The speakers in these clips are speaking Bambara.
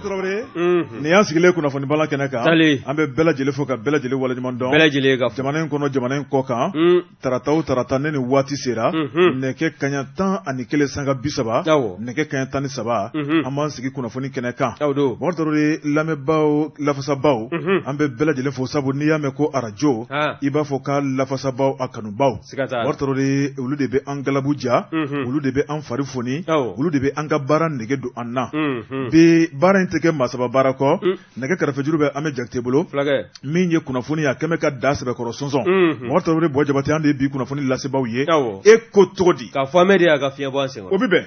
Tarawele, nin y'an sigilen kunnafoni balan kɛnɛ kan, an bɛ bɛɛ lajɛlen fo ka bɛɛ lajɛlen waleɲuman dɔn, bɛɛ lajɛlen ka jamana in kɔnɔ, jamana in kɔ kan. Tarata o tarata, ni nin waati sera, nɛgɛ kaɲa 11 sanga 30, nɛgɛ kaɲa 13, an b'an sigi kunnafoni kɛnɛ kan. Bɔkari Tarawele, lamɛnbaaw, lafasabaw, an bɛ bɛɛ lajɛlen fo, sabu n'i y'a mɛn ko arajo, i b'a fɔ k'a lafasabaw, a kanubaw. Bɔkari Tarawele, olu de bɛ an galabu ja, olu de bɛ an fari foni, olu de bɛ an ka baara nege don an na. Bi baara in tɛ kɛ maa saba baara kɔ. Nɛgɛ kɛrɛfɛjuru bɛ an bɛ Jakite bolo, min ye kunnafoni a kɛmɛ ka da sɛbɛkɔrɔ sɔnsɔn. Bɔkari Tarawele, Buwa Jabate, an de ye bi kunnafoni lasebaaw ye. E ko cogo di? Ka fɔ an de y'a ka fiɲɛ bɔ an sen. O bɛ bɛn.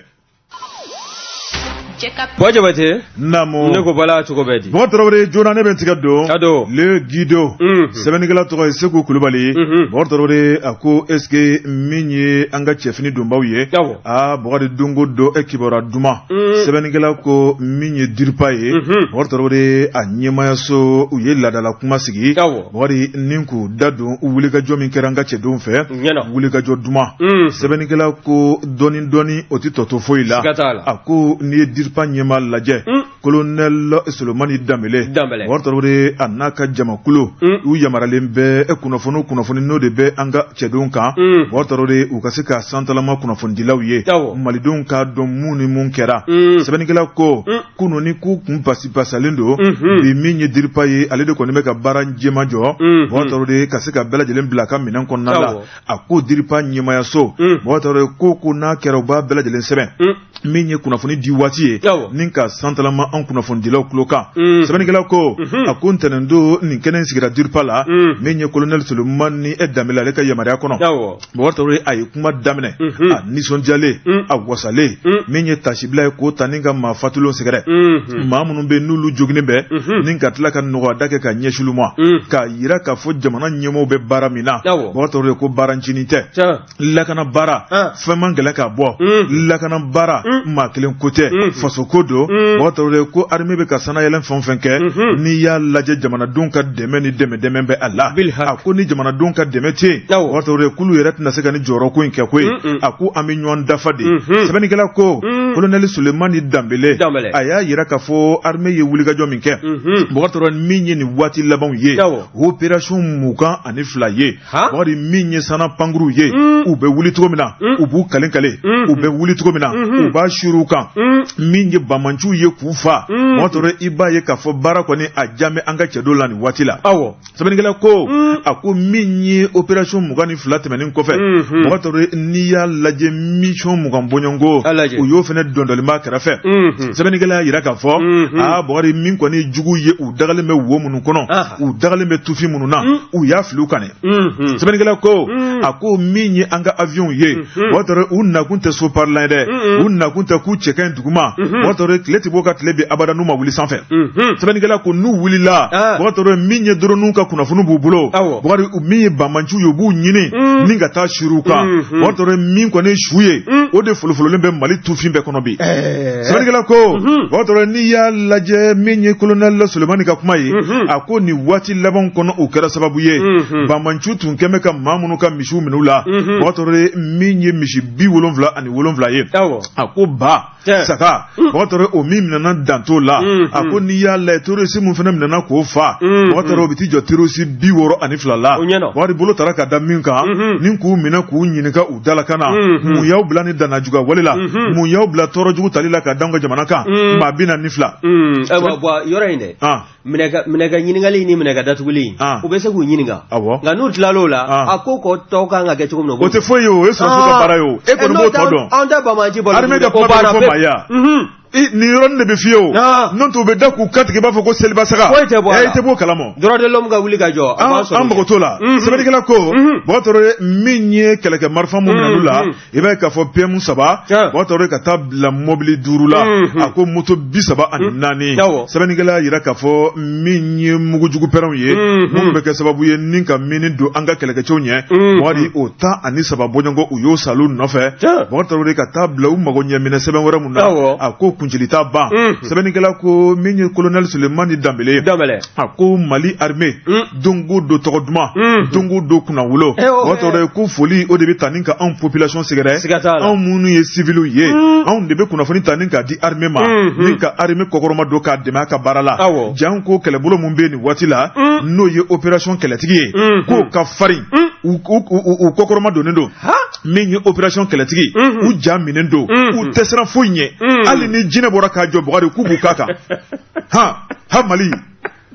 Buwa Jabate. Naamu. Ne ko bala cogo bɛ di? Bɔkari Tarawele, joona ne bɛ n tigɛ don ka don Le Guido, sɛbɛnnikɛla tɔgɔ ye Seku Kulubali. Bɔkari Tarawele, a ko est ce que min ye an ka cɛfini donbaw ye? Aa Bɔkari, don o don e kibaruya duman. Sɛbɛnnikɛla ko min ye DIRPA ye, Bɔkari Tarawele, a ɲɛmayaso, u ye laadala kuma sigi, Bɔkari, ni k'u da don wulikajɔ min kɛra an ka cɛdenw fɛ, wulikajɔ duman. Sɛbɛnnikɛla ko dɔɔni dɔɔni, o tɛ tɔ to foyi la. A ko n'i ye DIRPA ɲɛmaa lajɛ, colonel Solomani Danbele, Bɔkari Tarawele, a n'a ka jamakulu, u yamaralen bɛ kunnafoni kunnafoni n'o de bɛ an ka cɛdenw kan, Bɔkari Tarawele, u ka se ka santalama kunnafonidilaw ye, malidenw k'a dɔn mun ni mun kɛra. Sɛbɛnnikɛla ko kunun ni k'u kun basibasalen don, bi min ye DIRPA ye, ale de kɔni bɛ ka baara jɛma jɔ, Bɔkari Tarawele, ka se ka bɛɛ lajɛlen bila a ka minɛn kɔnɔna la. A ko DIRPA ɲɛmayaso, Bɔkari Tarawele, ko n'a kɛra, u b'a bɛɛ lajɛlen sɛbɛn, min ye kunnafoni di waati ye, ni ka santalama an kunnafonidilaw tulo kan. Sɛbɛnnikɛla ko, a ko ntɛnɛndon nin kɛnɛ in sigira DIRPA la, min ye colonel Solomani Danbele, ale ka yamaruya kɔnɔ. Bɔkari Tarawele, a ye kuma daminɛ a nisɔndiyalen, a wasalen, min ye tasibila ye k'o ta ni ka maa fatulenw sɛgɛrɛ, maa minnu bɛ n'olu joginnen bɛ, ni ka tila ka nɔgɔya da kɛ ka ɲɛsin olu ma, k'a jira k'a fɔ jamana ɲɛmɔgɔw bɛ baara min na. Bɔkari Tarawele ko baara ncinin tɛ. Lakana baara, fɛn man gɛlɛn k'a bɔ. Lakana baara, maa kelen ko tɛ, faso ko don. Bɔkari Tarawele ko armée bɛ ka sanayɛlɛn fɛn o fɛn kɛ, n'i y'a lajɛ, jamanadenw ka dɛmɛ ni dɛmɛ dɛmɛ bɛ a la. A ko ni jamanadenw ka dɛmɛ tɛ yen, Bɔkari Tarawele, k'olu yɛrɛ tɛna se ka ni jɔyɔrɔ ko in kɛ koyi. A ko an bɛ ɲɔgɔn dafa de. Sɛbɛnnikɛla ko colonel Solomani Danbele, a y'a jira k'a fɔ armée ye wulikajɔ min kɛ, Bɔkari Tarawele, min ye nin waati labanw ye, opération 22 ye. Bakari, min ye sanna pankuruw ye, u bɛ wuli cogo min na, u b'u kale kale, u bɛ wuli cogo min na, u b'a suuru kan, min ye banbaanciw ye k'u fa, Bɔkari Tarawele, i b'a ye k'a fɔ baara kɔni a jan bɛ an ka cɛdenw la nin waati la. Sɛbɛnnikɛla ko, a ko min ye opération 22 tɛmɛnen kɔfɛ, Bɔkari Tarawele, n'i y'a lajɛ, mission 20 bɔɲɔgɔnko, u y'o fana dɔndɔnba kɛrɛfɛ. Sɛbɛnnikɛla y'a jira k'a fɔ, aa Bɔkari, min kɔni jugu ye, u dagalen bɛ wo minnu kɔnɔ, u dagalen bɛ tufin minnu na, u y'a fili u kan dɛ. Sɛbɛnnikɛla ko, a ko min ye an ka avion ye, Bɔkari Tarawele, u nakun tɛ so parilan ye dɛ, u nakun tɛ k'u cɛ ka ɲi duguma. Bɔkari Tarawele, tile tɛ bɔ ka tile bin abada n'u ma wuli sanfɛ. Sɛbɛnnikɛla ko n'u wulila, Bɔkari Tarawele, min ye drone ka kunnafoni b'u bolo, Bɔkari, min ye banbaanciw ye, u b'u ɲini ni ka taa suuru kan. Bɔkari Tarawele, min kɔni ye su ye, o de folofololen bɛ Mali tufin bɛɛ kɔnɔ bi. Sɛbɛnnikɛla ko, Bɔkari Tarawele, n'i y'a lajɛ, min ye colonel Solomani ka kuma ye, a ko nin waati laban kɔnɔ, u kɛra sababu ye, banbaanciw tun kɛn bɛ ka maa minnu ka misiw minɛ u la, Bɔkari Tarawele, min ye misi 77 ye, a ko ba, saga, Bɔkari Tarawele, o min minɛna, dan t'o la. A ko n'i y'a lajɛ, terroriste min fana minɛna k'o fa, Bɔkari Tarawele, o bɛ t'i jɔ terroriste 62 la. Bɔkari, bolo taara ka da min kan ni k'u minɛ k'u ɲininka u dalakan na, mun y'aw bila ni dannajuguya wale la, mun y'aw bila tɔɔrɔ jugu tali la ka da an ka jamana kan, maa 42. Ayiwa, bɔn, yɔrɔ in dɛ, minɛ ka ɲininkali ni minɛ ka datuguli, u bɛ se k'u ɲininka, nka n'u tilal'o la, a ko ko tɔw kan ka kɛ cogo min na. O tɛ foyi ye, o ye sɔrɔdasiw ka baara ye. O e kɔni b'o tɔ dɔn. Anw tɛ banbaanci balo. Armée ka kuma bɛ fɔ maa ye nin yɔrɔnin de bɛ f'i ye o. N'o tɛ, u bɛ da k'u kantigɛ i b'a fɔ ko seliba saga. Foyi tɛ bɔ a la. I tɛ b'o kalama. Droit de l'homme ka wuli ka jɔ. A b'a sɔrɔ. An mago t'o la. Sɛbɛnnikɛla ko, Bɔkari Tarawele, min ye kɛlɛkɛ marifa mun minɛn'u la, i b'a ye k'a fɔ PM 3, Bɔkari Tarawele, ka taa bila mɔbili 5 la, a ko moto 34. Sɛbɛnnikɛla y'a jira k'a fɔ min ye mugujugu pɛrɛnw ye, minnu bɛ kɛ sababu ye ni ka mini don an ka kɛlɛkɛcɛw ɲɛ, Bɔkari, o 13 bɔɲɔgɔnko, u y'o salo nɔfɛ, Bɔkari Tarawele, ka taa bila u mago ɲɛminɛ sɛbɛn wɛrɛ mun na, a ko kuncili t'a ban. Sɛbɛnnikɛla ko min ye colonel Sulemani Danbele, a ko Mali armée don o don tɔgɔ duman, don o don kunnawolo. Bɔkari Tarawele ko foli o de bɛ ta ni ka anw population sɛgɛrɛ, anw minnu ye civiliw ye, anw de bɛ kunnafoni ta ni k'a di armée ma, ni ka armée kɔkɔrɔma don k'a dɛmɛ a ka baara la. Janko kɛlɛbolo min bɛ nin waati la, n'o ye opération kɛlɛtigi ye, k'o ka farin, u kɔkɔrɔma donnen don. Min ye opération kɛlɛtigi, u ja minen don, u tɛ siran foyi ɲɛ, hali ni jinɛ bɔra k'a jɔ, Bukari, k'u b'u k'a kan. Han han, Mali,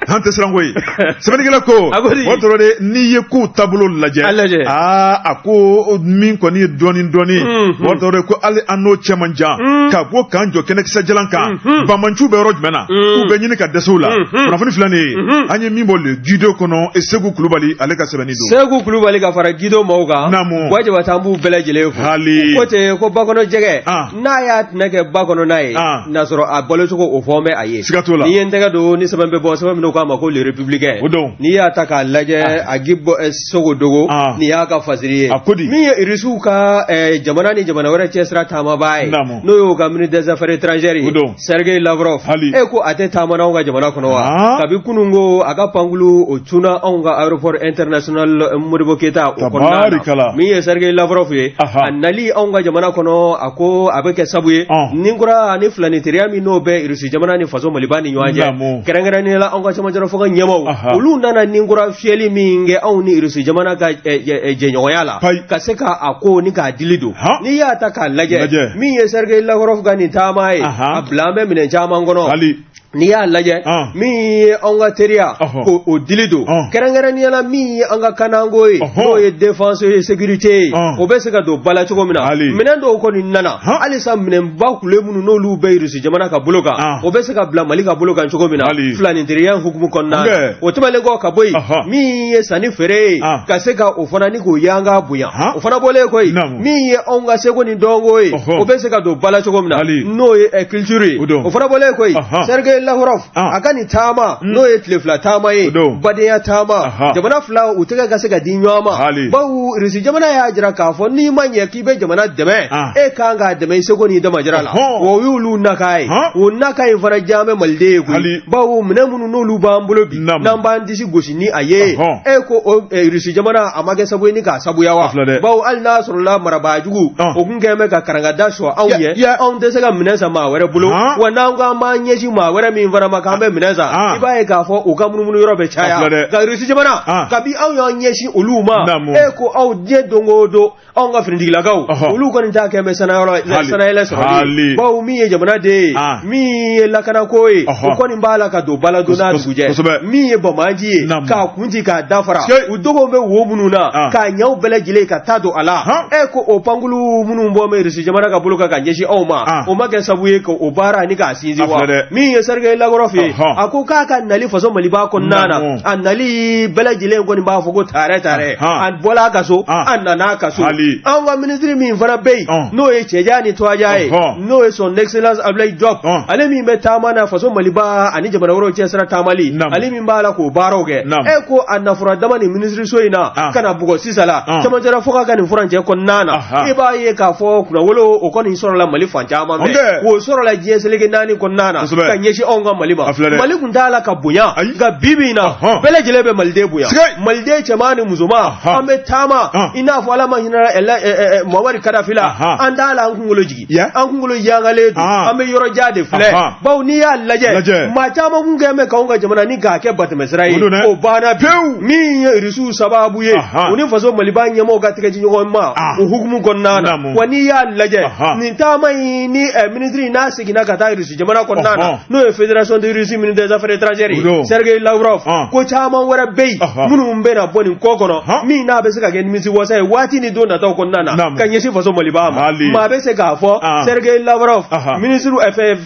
an tɛ siran koyi. Sɛbɛnnikɛla ko o tɔrɔ de, n'i ye kow taabolo lajɛ, aa, a ko min kɔni ye dɔɔnin dɔɔnin, o tɔrɔ de ko hali an n'o cɛ man jan ka bɔ k'an jɔ kɛnɛkisɛ jalan kan. Banbaanciw bɛ yɔrɔ jumɛn na? K'u bɛ ɲini ka dɛsɛ u la. Kunnafoni filɛ nin ye, an ye min bɔ Le Guidon kɔnɔ, Segu Kulubali ale ka sɛbɛnni don. Segu Kulubali ka fara Guidon maaw kan. Naamu. Buwa Jabate, an b'u bɛɛ lajɛlen fo. Hali ko ten ko bakɔnɔ jɛgɛ, n'a y'a tɛnɛ kɛ ba kɔnɔ n'a ye, n'a sɔrɔ a balocogo o fɔ bɛ a ye. Siga t'o la. N'i ye n tɛgɛ don ni sɛbɛn bɛ bɔ, sɛbɛn min k'a ma ko Le Républicain. O don. N'i y'a ta k'a lajɛ, a Gibo Sogodogo, nin y'a ka fasiri ye. A ko di? Min ye Irisiw ka jamana ni jamana wɛrɛ cɛsira taamabaa ye, n'o y'o ka ministre des affaires étrangères ye, O don. Sergei Lavrov. Hali. E ko a tɛ taama n'anw ka jamana kɔnɔ wa? Kabi kunun ko a ka pankulu o cunna anw ka aéroport international Modibo Keyita o kɔnɔna na. Min ye Sergei Lavrov ye, a nali anw ka jamana kɔnɔ, a ko a bɛ kɛ sabu ye ni kura ani filani teriya min n'o bɛ Irisi jamana ni faso Maliba ni ɲɔgɔn cɛ, kɛrɛnkɛrɛnnenya la anw ka cɛmancɛla fanga ɲɛmaaw, olu nana ni kura fiyɛli min kɛ anw ni Irisi jamana ka jɛɲɔgɔnya la, ka se ka a ko ni k'a dili don. N'i y'a ta k'a lajɛ, min ye Sergei Lavrov ka nin taama ye, a bila an bɛ minɛn caman kɔnɔ. N'i y'a lajɛ, min ye anw ka teriya ko o dili don, kɛrɛnkɛrɛnnenya la min ye an ka kananko ye, n'o ye défense et sécurité ye, o bɛ se ka don ba la cogo min na. Minɛn dɔw kɔni nana halisa, minɛnba kule minnu n'olu bɛ Irisi jamana ka bolo kan, o bɛ se ka bila Mali ka bolo kan cogo min na filani teriya hukumu kɔnɔna na. O tɛmɛnen kɔ ka bɔ yen, min ye sanni feere ye, ka se ka o fana ni k'o yanga bonya. O fana bɔlen kɔ yen, min ye anw ka seko ni dɔnko ye, o bɛ se ka don ba la cogo min na, n'o ye culture ye. O fana bɔlen kɔ yen, Sergei Lavrov a ka nin taama, n'o ye tile 2 taama ye, badenya taama, jamana fila u tɛgɛ ka se ka di ɲɔgɔn ma, bawo Irisi jamana y'a jira k'a fɔ n'i ma ɲɛ k'i bɛ jamana dɛmɛ, e kan k'a dɛmɛ i seko n'i damajira la. O y'olu nakan ye. O nakan in fana diya bɛ maliden ye koyi, bawo minɛn minnu n'olu b'an bolo bi, n'an b'an disi gosi ni a ye, e ko Irisi jamana a ma kɛ sabu ye ni k'a sabuya wa? Bawo hali n'a sɔrɔla marabaajugu o kun kɛlen bɛ ka karangada sɔn anw ɲɛ, anw tɛ se ka minɛn san maa wɛrɛ bolo. Wa n'an ko an b'an ɲɛsin maa wɛrɛ min fana ma k'an bɛ minɛn san, i b'a ye k'a fɔ u ka munumunu yɔrɔ bɛ caya. Nka Irisi jamana, kabi anw y'an ɲɛsin olu ma, e ko aw diɲɛ don o don anw ka finitigilakaw olu kɔni t'a kɛ mɛ sanayɛlɛ sɔrɔ, bawo min ye jamana den ye, min ye lakanako ye, o kɔni b'a la ka don ba la don n'a dugujɛ. Min ye banbaanci ye, k'a kun ci k'a dafara, u dogo bɛ wo minnu na, k'a ɲɛw bɛɛ lajɛlen ka taa don a la, e ko o pankulu minnu bɔ bɛ Irisi jamana ka bolo kan ka ɲɛsin anw ma, o ma kɛ sabu ye k'o baara ni k'a sinsin wa? Min ye Sergei Lavrov ye, a ko k'a ka nali faso Maliba kɔnɔna na, a nali bɛɛ lajɛlen kɔni b'a fɔ ko taarɛ taarɛ. A bɔla a ka so, a nana a ka so. Anw ka minisiri min fana bɛ yen, n'o ye cɛja ni tɔgɔja ye, n'o ye son excellence Abdoulaye Diop, ale min bɛ taama na faso Maliba ani jamana wɛrɛw cɛsira taamali, ale min b'a la k'o baaraw kɛ, e ko a nafura dama nin minisiriso in na ka na bugɔ sisan la cɛmancɛla fanga ka nin furancɛ kɔnɔna na, i b'a ye k'a fɔ kunnawolo o kɔni sɔrɔla Mali fan caman fɛ, o sɔrɔla diɲɛ seleke naani kɔnɔna na ka ɲɛsin anw ka Mali ma. Mali tun t'a la ka bonya, nka bi bi in na bɛɛ lajɛlen bɛ maliden bonya, maliden cɛman ni musoman. An bɛ taama i n'a fɔ Ala ma hinɛ Muhamari Kadafi la, an t'a la an kunkolo jigin, an kunkolo yangalen don, an bɛ yɔrɔ jan de filɛ, bawo n'i y'a lajɛ, maa caman kun kɛlen bɛ k'anw ka jamana ni k'a kɛ batɛmɛsira ye, o banna pewu. Min ye Irisiw sababu ye, u ni faso Maliba ɲɛmɔgɔw ka tɛgɛ di ɲɔgɔn ma o hukumu kɔnɔna na. Wa n'i y'a lajɛ nin taama in ni minisiri n'a seginna ka taa Irisi jamana kɔnɔna na, n'o ye Fédération de Russie ministre des affaires étrangères ye, Sergei Lavrov, ko caman wɛrɛ bɛ yen minnu bɛna bɔ nin ko kɔnɔ, min n'a bɛ se ka kɛ nimisiwasa ye waati ni don nataw kɔnɔna na ka ɲɛsin faso Maliba ma. Maa bɛ se k'a fɔ Sergei Lavrov, ministre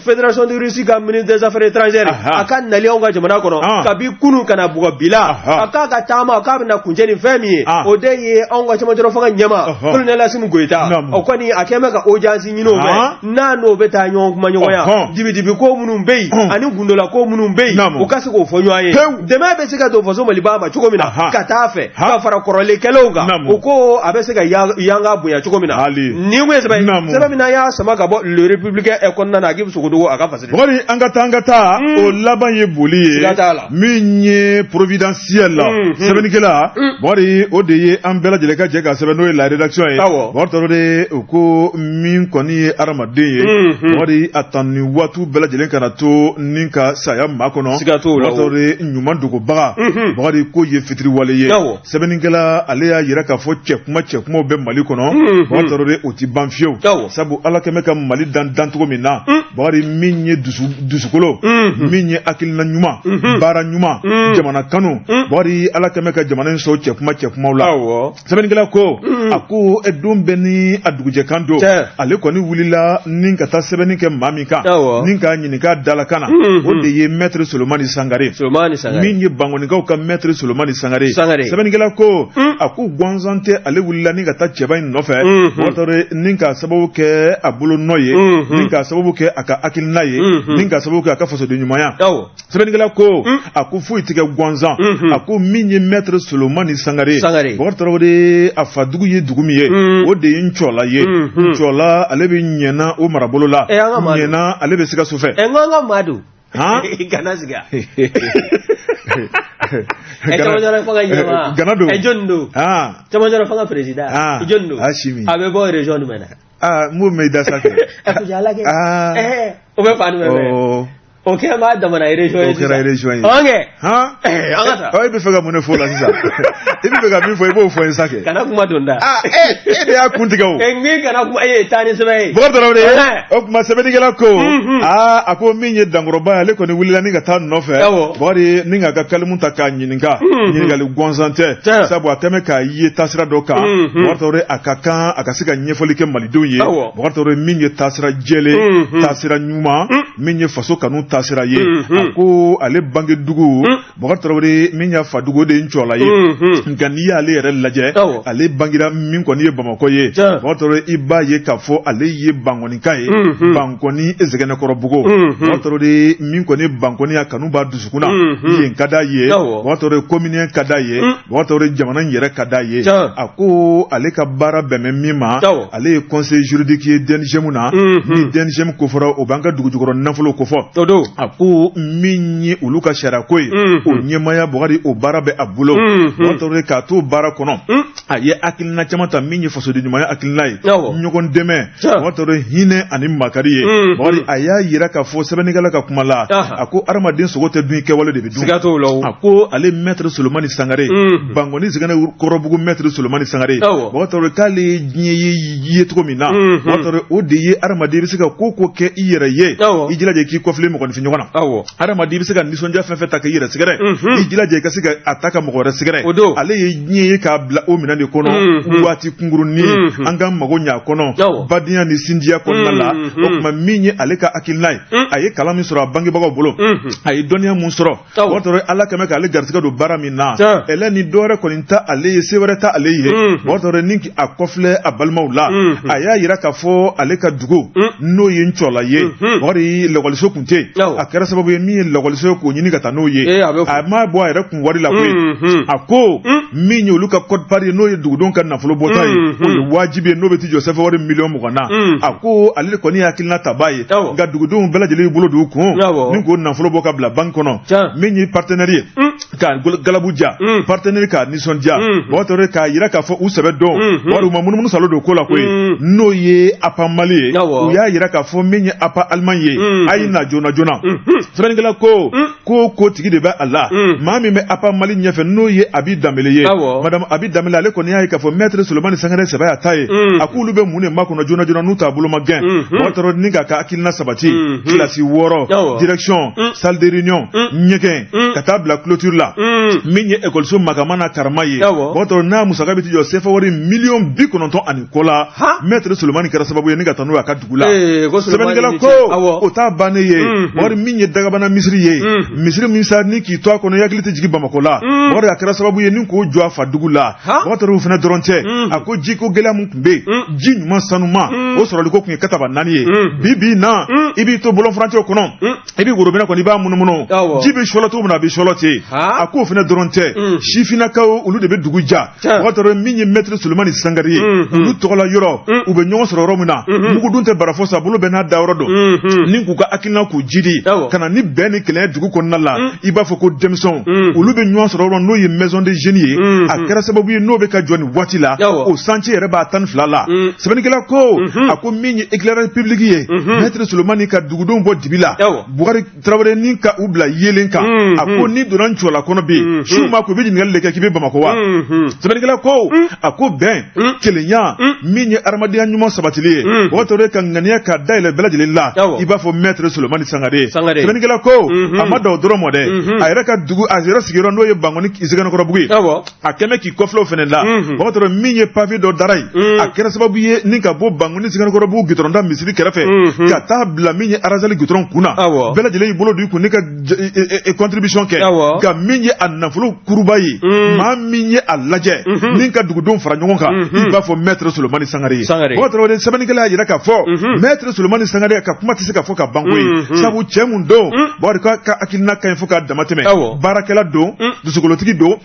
Fédération de Russie ka ministre des affaires étrangères, a ka nali anw ka jamana kɔnɔ kabi kunun ka na bugɔ bi la, a k'a ka taama k'a bɛna kuncɛ ni fɛn min ye, o de ye anw ka cɛmancɛrɔ fanga ɲɛmaa colonel Assimi Goïta, o kɔni a kɛlen bɛ ka audience ɲini o fɛ, n'a n'o bɛ taa ɲɔgɔn kuma ɲɔgɔnya dibidibi ko minnu bɛ yen. Ani gundola ko minnu bɛ yen, u ka se k'o fɔ ɲɔgɔn ye, dɛmɛ bɛ se ka don faso Maliba ma cogo min na ka taa fɛ ka fara kɔrɔlen kɛlenw kan. U ko a bɛ se ka yanga bonya cogo min na. Nin kun ye sɛbɛn ye, sɛbɛn min n'an y'a sama ka bɔ Le Républicain kɔnɔna na. Agibu Sogodogo a ka fasiri. Bukari, an ka taa, an ka taa. O laban ye boli ye. Siga t'a la. Min ye Providentiel la, sɛbɛnnikɛla Bukari, o de ye an bɛɛ lajɛlen ka jɛ ka sɛbɛn, n'o ye La Rédaction ye. Bukari Tarawele, o ko min kɔni ye hadamaden ye, Bukari, a tan ni waatiw bɛɛ lajɛlen kana to ni ka saya makɔnɔ. Siga t'o la. Bukari Tarawele, ɲuman dogobaga, Bukari, k'o ye fitiriwale ye. Sɛbɛnnikɛla ale y'a yira k'a fɔ cɛkuma cɛkumaw bɛ Mali kɔnɔ, Bukari Tarawele, o ti ban fiyewu, sabu Ala kɛmɛ ka Mali dan dancogo min na, Bakari, min ye dusukolo, min ye hakilina ɲuman, baara ɲuman, jamana kanu, Bakari, Ala kɛmɛ ka jamana in sɔn cɛkuma cɛkumaw la. Sɛbɛnnikɛla ko, a ko don bɛɛ ni a dugujɛkan don. Ale kɔni wulila ni ka taa sɛbɛnni kɛ maa min kan ni k'a ɲininka dalakan na, o de ye Maître Solomani Sangare, min ye Bankɔnikaw ka Maître Solomani Sangare. Sɛbɛnnikɛla ko, a ko gansan tɛ ale wulila ni ka taa cɛba in nɔfɛ, Bakari, ni ka sababu kɛ a bolo nɔ ye, ni ka sababu kɛ a ka hakilina ye, ni ka sababu kɛ a ka fasoden ɲumanya. Sɛbɛnnikɛla ko, a ko foyi tɛ kɛ gansan. A ko min ye Maître Solomani Sangare, Bakari Tarawele, a fadugu ye dugu min ye, o de ye Ncɔla ye. Ncɔla, ale bɛ Ɲɛna o marabolo la. Ɲɛna, ale bɛ Sikaso fɛ. N ko an ka maa don. Kana sigi. Camancɛra fanga ɲɛmaa. Gana don. Jɔni don? Camancɛra fanga président. Jɔni don? Asimi. A bɛ bɔ région jumɛn na? Aa, n b'o mɛn i da sa kɛ. Ala kɛ. O bɛ fan jumɛn fɛ? O kɛ b'a damana région ye. O kɛra région ye. Ɔn kɛ. An ka taa. Ɔ, e bɛ fɛ ka mun de fɔ o la sisan? I bɛ fɛ ka min fɔ, i b'o fɔ n ye sa kɛ. Kana kuma don da. Aa, e de y'a kun tigɛ o. N kana kuma, e ye taa ni sɛbɛn ye. Bukari Tarawele, o tuma sɛbɛnnikɛla ko, aa, a ko min ye dankɔrɔba ye, ale kɔni wulila ni ka taa nɔfɛ. Bukari, ni k'a ka kalimu ta k'a ɲininka. Ɲininkali gansan tɛ. Sabu a kɛmɛ k'a ye taasira dɔ kan. Bukari Tarawele, a ka kan a ka se ka ɲɛfɔli kɛ Malidenw ye. Bukari Tarawele, min ye taasira jɛlen, taasira ɲuman, min ye faso kanu taasira ye. A ko ale bangedugu, Bukari Tarawele, min y'a fadugu, o de ye Ncɔla ye. Nka n'i y'ale yɛrɛ lajɛ, ale bangera min kɔni ye Bamakɔ ye, Bukari Tarawele, i b'a ye k'a fɔ ale ye Bankɔnika ye, Bankɔni Zɛgɛnɛkɔrɔbugu. Bukari Tarawele, min kɔni Bankɔni, a kanu b'a dusukun na, yen ka d'a ye. Bukari Tarawele, commune ka d'a ye. Bukari Tarawele, jamana in yɛrɛ ka d'a ye. A ko ale ka baara bɛn bɛ min ma, ale ye conseiller juridique ye DNGM na. Ni DNGM kofɔra, o b'an ka dugujukɔrɔ nafolo kofɔ. A ko min ye olu ka sariya ko ye, o ɲɛmaaya, Bukari, o baara bɛ a bolo. Bukari Tarawele, k'a to baara kɔnɔ, a ye hakilina caman ta min ye fasoden ɲumanya hakilina ye, ɲɔgɔn dɛmɛ, Bukari Tarawele, hinɛ ani makari ye. Bukari, a y'a yira k'a fɔ sɛbɛnnikɛla ka kuma la, a ko hadamaden sogo tɛ dun, i kɛwale de bɛ dun. A ko ale Maître Solomani Sangare, Bankɔni Zɛgɛnɛkɔrɔbugu Maître Solomani Sangare, Bukari Tarawele, k'ale ye diɲɛ ye cogo min na, Bukari Tarawele, o de ye hadamaden bɛ se ka ko ko kɛ i yɛrɛ ye, i jilaja k'i kɔfile mɔgɔninfin ɲɔgɔn na. Hadamaden i bɛ se ka nisɔndiya fɛn fɛn ta k'i yɛrɛ sɛgɛrɛ, i jilaja i ka se ka a ta ka mɔgɔ wɛrɛ sɛgɛrɛ. Ale ye diɲɛ ye k'a bila o minɛn de kɔnɔ waati kunkurunin, an ka mago ɲa kɔnɔ badenya ni sinjiya kɔnɔna la. O tuma min ye ale ka hakilina ye, a ye kalan min sɔrɔ a bangebagaw bolo, a ye dɔnniya mun sɔrɔ, Bukari Tarawele, Ala kɛmɛ k'ale garisɛgɛ don baara min na, ɛlɛ ni dɔwɛrɛ kɔni ta ale ye, se wɛrɛ ta ale ye, Bukari Tarawele, ni a kɔfilɛ a balimaw la, a y'a yira k'a fɔ ale ka dugu, n'o ye Ncɔla ye, Bukari, lakɔliso kun tɛ yen. A kɛra sababu ye min ye lakɔliso k'o ɲini ka taa n'o ye, a m'a bɔ a yɛrɛ kun wari la koyi. A ko min ye olu ka quote-part ye, n'o ye dugudenw ka nafolo bɔta ye, o ye wajibi ye, n'o bɛ t'i jɔ sɛfɛ wari miliyɔn 20 na. A ko ale kɔni ye hakilina tabaa ye, nka dugudenw bɛɛ lajɛlen y'u bolo don u kun ni k'o nafolo bɔ ka bila banque kɔnɔ. Min ye partenaire ye, ka galabu ja partenaire k'a nisɔndiya, Bukari Tarawele, k'a yira k'a fɔ u sɛbɛ don. Bukari, u ma munumunu salo don ko la koyi. N'o ye APA Mali ye, u y'a yira k'a fɔ min ye APA Allemagne ye, a ye na joona joona. Sɛbɛnnikɛla ko ko tigi de bɛ a la, maa min bɛ APA Mali ɲɛfɛ, n'o ye Abi Danbele ye, madame Abi Danbele, ale kɔni y'a ye k'a fɔ Maître Solomani Sangare sɛbɛ y'a ta ye. A k'olu bɛ mun de makɔnɔ joona joona n'u t'a boloma gɛn, Bukari Tarawele, ni k'a ka hakilina sabati, kilasi 6, direction, salle de réunion, ɲɛgɛn, ka taa bila clôture la. la, min ye ekɔliso makama n'a karama ye, Bɔkari, n'a musaka bɛ t'i jɔ sefa wari miliyɔn 90 ani kɔ la, maître Solomani kɛra sababu ye ni ka taa n'o ye a ka dugu la. Sɛbɛnnikɛla ko o t'a bannen ye. Bɔkari, min ye Dagabana misiri ye, misiri min sa ni k'i to a kɔnɔ, i hakili tɛ jigin Bamakɔ la, Bɔkari, a kɛra sababu ye ni k'o jɔ a fa dugu la. Bɔkari, o fana dɔrɔn tɛ, a ko jiko gɛlɛya min tun bɛ yen, ji ɲuman sanuma, o sɔrɔli ko tun ye kataba naani ye. Bi bi in na, i b'i to bɔlɔn furancɛw kɔnɔ, i bɛ worobinɛ kɔnɔ, i b'a munumunu, ji bɛ sɔlɔ cogo min na, a bɛ sɔlɔ ten. A k'o fana dɔrɔn tɛ, sifinnakaw, olu de bɛ dugu ja. Bɔkari, min ye maître Solomani Sangare ye, olu tɔgɔla yɔrɔ, u bɛ ɲɔgɔn sɔrɔ yɔrɔ min na, mugudun tɛ bara fɔ sa, bolo bɛɛ n'a dayɔrɔ don, ni k'u ka hakilina k'u jidi ka na ni bɛn ni kelenya dugu kɔnɔna la, i b'a fɔ ko denmisɛnw, olu bɛ ɲɔgɔn sɔrɔ yɔrɔ, n'o ye maison des jeunes ye, a kɛra sababu ye n'o bɛ ka jɔ nin waati la, o chantier yɛrɛ b'a 12 la. Sɛbɛnnikɛla ko, a ko min ye éclairage public ye, maître Solomani ka dugudenw bɔ dibi la, Bukari Tarawele, ni ka u bila yeelen kan. A ko n'i donna Ncɔla kɔnɔ bi, su ma ko, i bɛ ɲininkali de kɛ k'i bɛ Bamakɔ wa? Sɛbɛnnikɛla ko, a ko bɛn, kelenya, min ye adamadenya ɲuman sabatili ye, Bukari Tarawele ka ŋaniya ka dayɛlɛ bɛɛ lajɛlen la, i b'a fɔ maître Solomani Sangare. Sɛbɛnnikɛla ko a ma dan o dɔrɔn ma dɛ, a yɛrɛ ka dugu, a yɛrɛ sigiyɔrɔ, n'o ye Bankɔni Zɛgɛnɛkɔrɔbugu ye, a kɛmɛ k'i kɔfilɛ o fana la. Bukari Tarawele, min ye pavé dɔ dara yen, a kɛra sababu ye ni ka bɔ Bankɔni Zɛgɛnɛkɔrɔbugu gitɔrɔnda misiri kɛrɛfɛ ka taa bila min ye Arazali gitɔrɔn kun na, bɛɛ lajɛlen y'i bolo don i kun ni ka contribution kɛ. Nka min ye a nafolo kuruba ye, maa min ye a lajɛ ni ka dugudenw fara ɲɔgɔn kan, i b'a fɔ maître Solomani Sangare ye. Bukari Tarawele, sɛbɛnnikɛla y'a jira k'a fɔ maître Solomani Sangare ka kuma tɛ se ka fɔ ka ban koyi, sabu cɛ mun don, Bukari, ka hakilina ka ɲi fo k'a dama tɛmɛ, baarakɛla don, dusukolotigi don,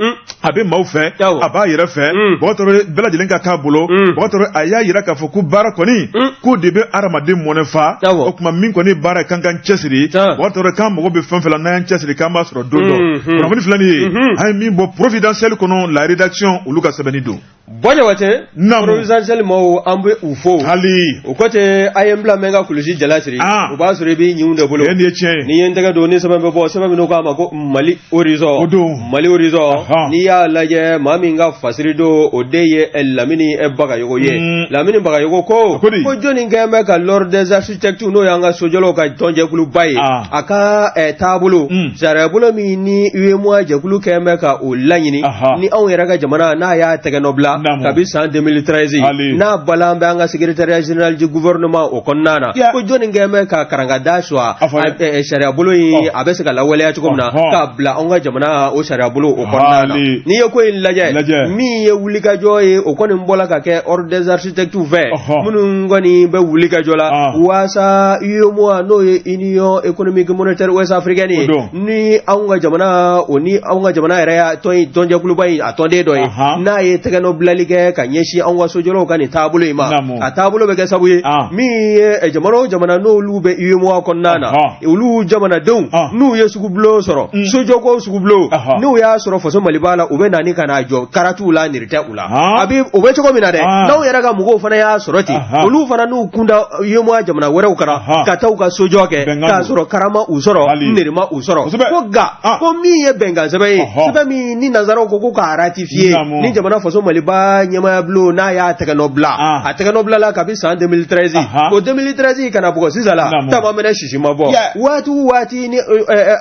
a bɛ maaw fɛ, a b'a yɛrɛ fɛ. Bukari Tarawele, bɛɛ lajɛlen ka k'a bolo. Bukari Tarawele, a y'a jira k'a fɔ ko baara kɔni, k'o de bɛ hadamaden mɔnɛ fa. O tuma min kɔni baara kan, k'an cɛsiri. Bukari Tarawele, k'an mago bɛ fɛn fɛn la, n'an y'an cɛsiri, k'an b'a sɔrɔ don dɔ. Kunnafoni filɛ nin ye, an ye min bɔ Providentiel kɔnɔ, la rédaction, olu ka sɛbɛnni don. Bɔ Jabate, Providentiel maaw, an bɛ u fo. Hali o kɔ tɛ, a ye n bila, n bɛ n ka kulusi jala siri. O b'a sɔrɔ i b'i ɲinw de bolo. Nin ye tiɲɛ ye. N'i ye n tɛgɛ don ni sɛbɛn bɛ bɔ, sɛbɛn min k'a ma ko Mali Horizon. O don. Mali Horizon, n'i y'a lajɛ, maa min ka fasiri don, o de ye Lamini Bagayogo ye. Lamini Bagayogo ko ko jɔnni kɛlen bɛ ka l'ordre des architectes, n'o y'an ka sojɔlaw ka tɔnjɛkuluba ye, a ka taabolo, sariyabolo min ni UEMOA jɛkulu kɛlen bɛ ka o laɲini, ni anw yɛrɛ ka jamana n'a y'a tɛgɛ nɔ bila kabi san 2013, n'a balan bɛ an ka secrétariat général du gouvernement o kɔnɔna na, ko jɔnni kɛlen bɛ ka karankada suwa sariyabolo in, a bɛ se ka lawaleya cogo min na, k'a bila anw ka jamana o sariyabolo o kɔnɔna na. N'i ye ko in lajɛ, min ye wulikajɔ ye, o kɔni bɔla ka kɛ ordre des architectes fɛ, minnu kɔni bɛ wulikajɔ la waasa UEMOA, n'o ye Union économique monétaire ouest africaine ye, ni anw ka jamana o ni anw ka jamana yɛrɛ y'a tɔn tɔnjɛkuluba in a tɔnden dɔ ye, n'a ye tɛgɛnɔ bilali kɛ ka ɲɛsin anw ka sojɔlaw ka nin taabolo in ma, a taabolo bɛ kɛ sababu ye min ye jamana o jamana n'olu bɛ UEMOA kɔnɔna na, olu jamanadenw n'u ye sugubulon sɔrɔ, sojɔko sugubulon, n'u y'a sɔrɔ faso Maliba la, u bɛ na ni ka n'a jɔ, kara t'u la, niri tɛ u la. A bɛ o bɛ cogo min na dɛ, n'anw yɛrɛ ka mɔgɔw fana y'a sɔrɔ ten, olu fana n'u kunda UEMOA jamana wɛrɛw kan ka taa u ka sojɔ kɛ k'a sɔrɔ kara ma u sɔrɔ, niri ma u sɔrɔ. Ko nka ko min ye bɛnkan sɛbɛn ye, sɛbɛn min ni nansaraw ko ko k'a ratifier, ni jamana faso Maliba ɲɛmaayabulon n'a y'a tɛgɛnɔ bila, a tɛgɛnɔ bilala kabi san 2013, o 2013 ka na bugɔ sisan la, tama mɛnɛ sisi ma bɔ. Waati o waati ni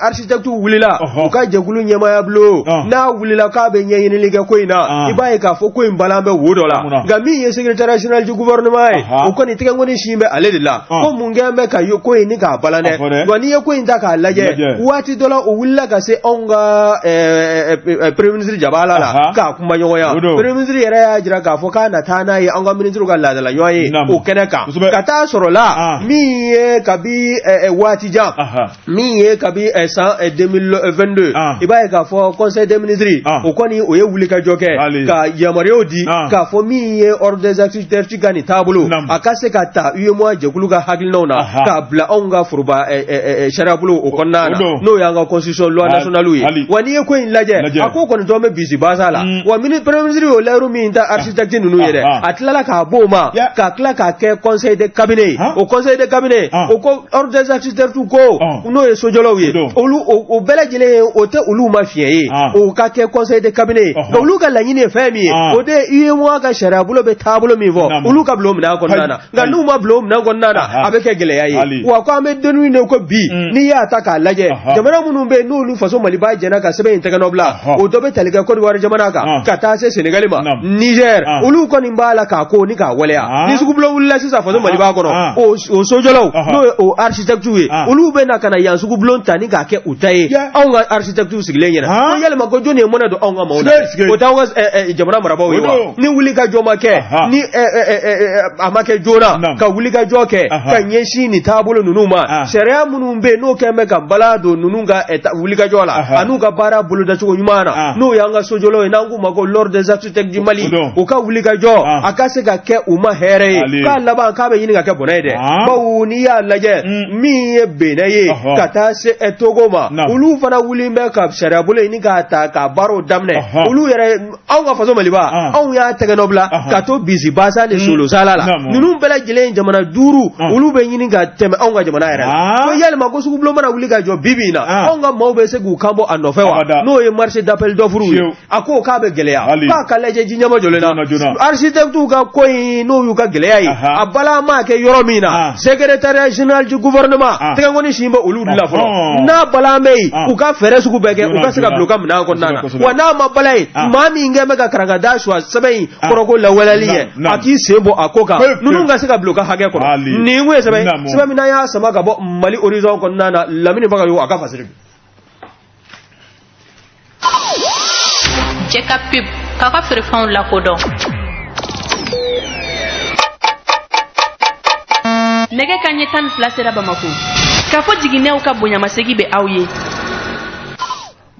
architecte wulila, u ka jɛkulu ɲɛmaayabulon n'a wulila k'a bɛ ɲɛɲinili kɛ ko in na, i b'a ye k'a fɔ ko in balan bɛ wo dɔ la. Nka min ye secrétariat général du gouvernement ye, o kɔni tɛgɛnkɔni sin bɛ ale de la, ko mun kɛlen bɛ ka ko in ni k'a balan dɛ. Wa n'i ye ko in ta k'a lajɛ, waati dɔ la o wulila ka se anw ka premier ministre jabala la k'a kuma ɲɔgɔnya. Premier ministre yɛrɛ y'a jira k'a fɔ k'a na taa n'a ye an ka ministre ka laadala ɲɔgɔn ye o kɛnɛ kan, ka taa sɔrɔ la min ye kabi waati jan, min ye kabi san 2022, i b'a ye k'a fɔ conseil des ministres o kɔni o ye wulikajɔ kɛ ka yamaruyaw di k'a fɔ min ye ordre des architectes ka nin taabolo, a ka se ka ta UEMOA jɛkulu ka hakilinaw na k'a bila anw ka foroba sariyabolo o kɔnɔna na, n'o y'an ka constitution, loi nationale ye. Wa n'i ye ko in lajɛ, a ko kɔni tɔ bɛ bisi basa la. Wa premier ministre y'o layiru min ta architecte ninnu ye dɛ, a tilala k'a b'o ma ka tila k'a kɛ conseil de cabinet ye. O conseil de cabinet o ko, ordre des architectes ko, n'o ye sojɔlaw ye, olu o bɛɛ lajɛlen, o tɛ olu ma fiɲɛ ye o ka kɛ conseil de cabinet ye. Nka olu ka laɲini ye fɛn min ye, o de ye UEMOA ka sariyabolo bɛ taabolo min fɔ, olu ka bila o minɛn kɔnɔna na. Nka n'u ma bila o minɛn kɔnɔna na, a bɛ kɛ gɛlɛya ye. Wa ko an bɛ don min na ko bi, n'i y'a ta k'a lajɛ, jamana minnu bɛ yen n'olu faso Maliba jɛnna senna ka sɛbɛn in tɛgɛnɔ bila, o dɔ bɛ tali kɛ Côte d'Ivoire jamana kan, ka taa se Sénégal ma, Niger, olu kɔni b'a la k'a ko ni k'a waleya. Ni sugubulon wulila sisan faso Maliba kɔnɔ, o sojɔlaw, n'o ye o architectes ye, olu bɛ na ka na yan sugubulon ta ni k'a kɛ u ta ye, anw ka architectes sigilen ɲɛna. Ko yalima ko jɔnni ye mɔnɛ don anw ka maaw na? O t'anw ka jamana marabaaw ye wa? Ni wuli ka jɔ ma kɛ, ni a ma kɛ joona ka wuli ka jɔ kɛ ka ɲɛsin nin taabolo ninnu ma, sariya minnu bɛ yen n'o kɛlen bɛ ka bala don ninnu ka wulikajɔ la an'u ka baara bolodacogo ɲuman na, n'o y'an ka sojɔlaw ye, n'an k'u ma ko l'ordre des architectes du Mali, u ka wulikajɔ a ka se ka kɛ u ma hɛrɛ ye, k'a laban k'a bɛ ɲini ka kɛ bɔnɛ ye dɛ. Bawo n'i y'a lajɛ, min ye Benin ye ka taa se Togo ma, olu fana wuli bɛ ka sariyabolo ɲini k'a ta ka baaraw daminɛ olu yɛrɛ. Anw ka faso Maliba, anw y'a tɛgɛnɔ bila ka to bisibasa ni solosala la. Ninnu bɛɛ lajɛlen jamana duuru, olu bɛ ɲini ka tɛmɛ anw ka jamana yɛrɛ la. Ko yalima ko sugubulon mana wuli ka jɔ bi bi in na, anw ka maaw bɛ se k'u kan bɔ a nɔfɛ wa? N'o ye marché d'appel d'offre ye, a ko k'a bɛ gɛlɛya, k'a ka lajɛ ji ɲɛma jɔlen na architectes ka ko in, n'o y'u ka gɛlɛya ye, a bala ma kɛ yɔrɔ min na, secrétariat général du gouvernement tɛgɛnkɔni sin bɛ olu de la fɔlɔ. N'a bala bɛ yen, u ka fɛɛrɛ sugu bɛɛ kɛ u ka se ka bila u ka minɛn kɔnɔna na. Wa n'a ma bala yen, maa min kɛ bɛ ka karankada suwa sɛbɛn in kɔrɔko lawaleyali ye, a k'i sen bɔ a ko kan, ninnu ka se ka bila u ka hakɛ kɔnɔ. Nin kun ye sɛbɛn sɛbɛn min n'an y'a sama ka bɔ Mali Horizon kɔnɔna na. Lamini Bagayogo a ka fasiri. Cɛ ka pub k'a ka feerefɛnw lakodɔn. Nɛgɛ ka ɲɛ 12 sera Bamako. K'a fɔ jiginɛw ka bonyamasegi bɛ aw ye.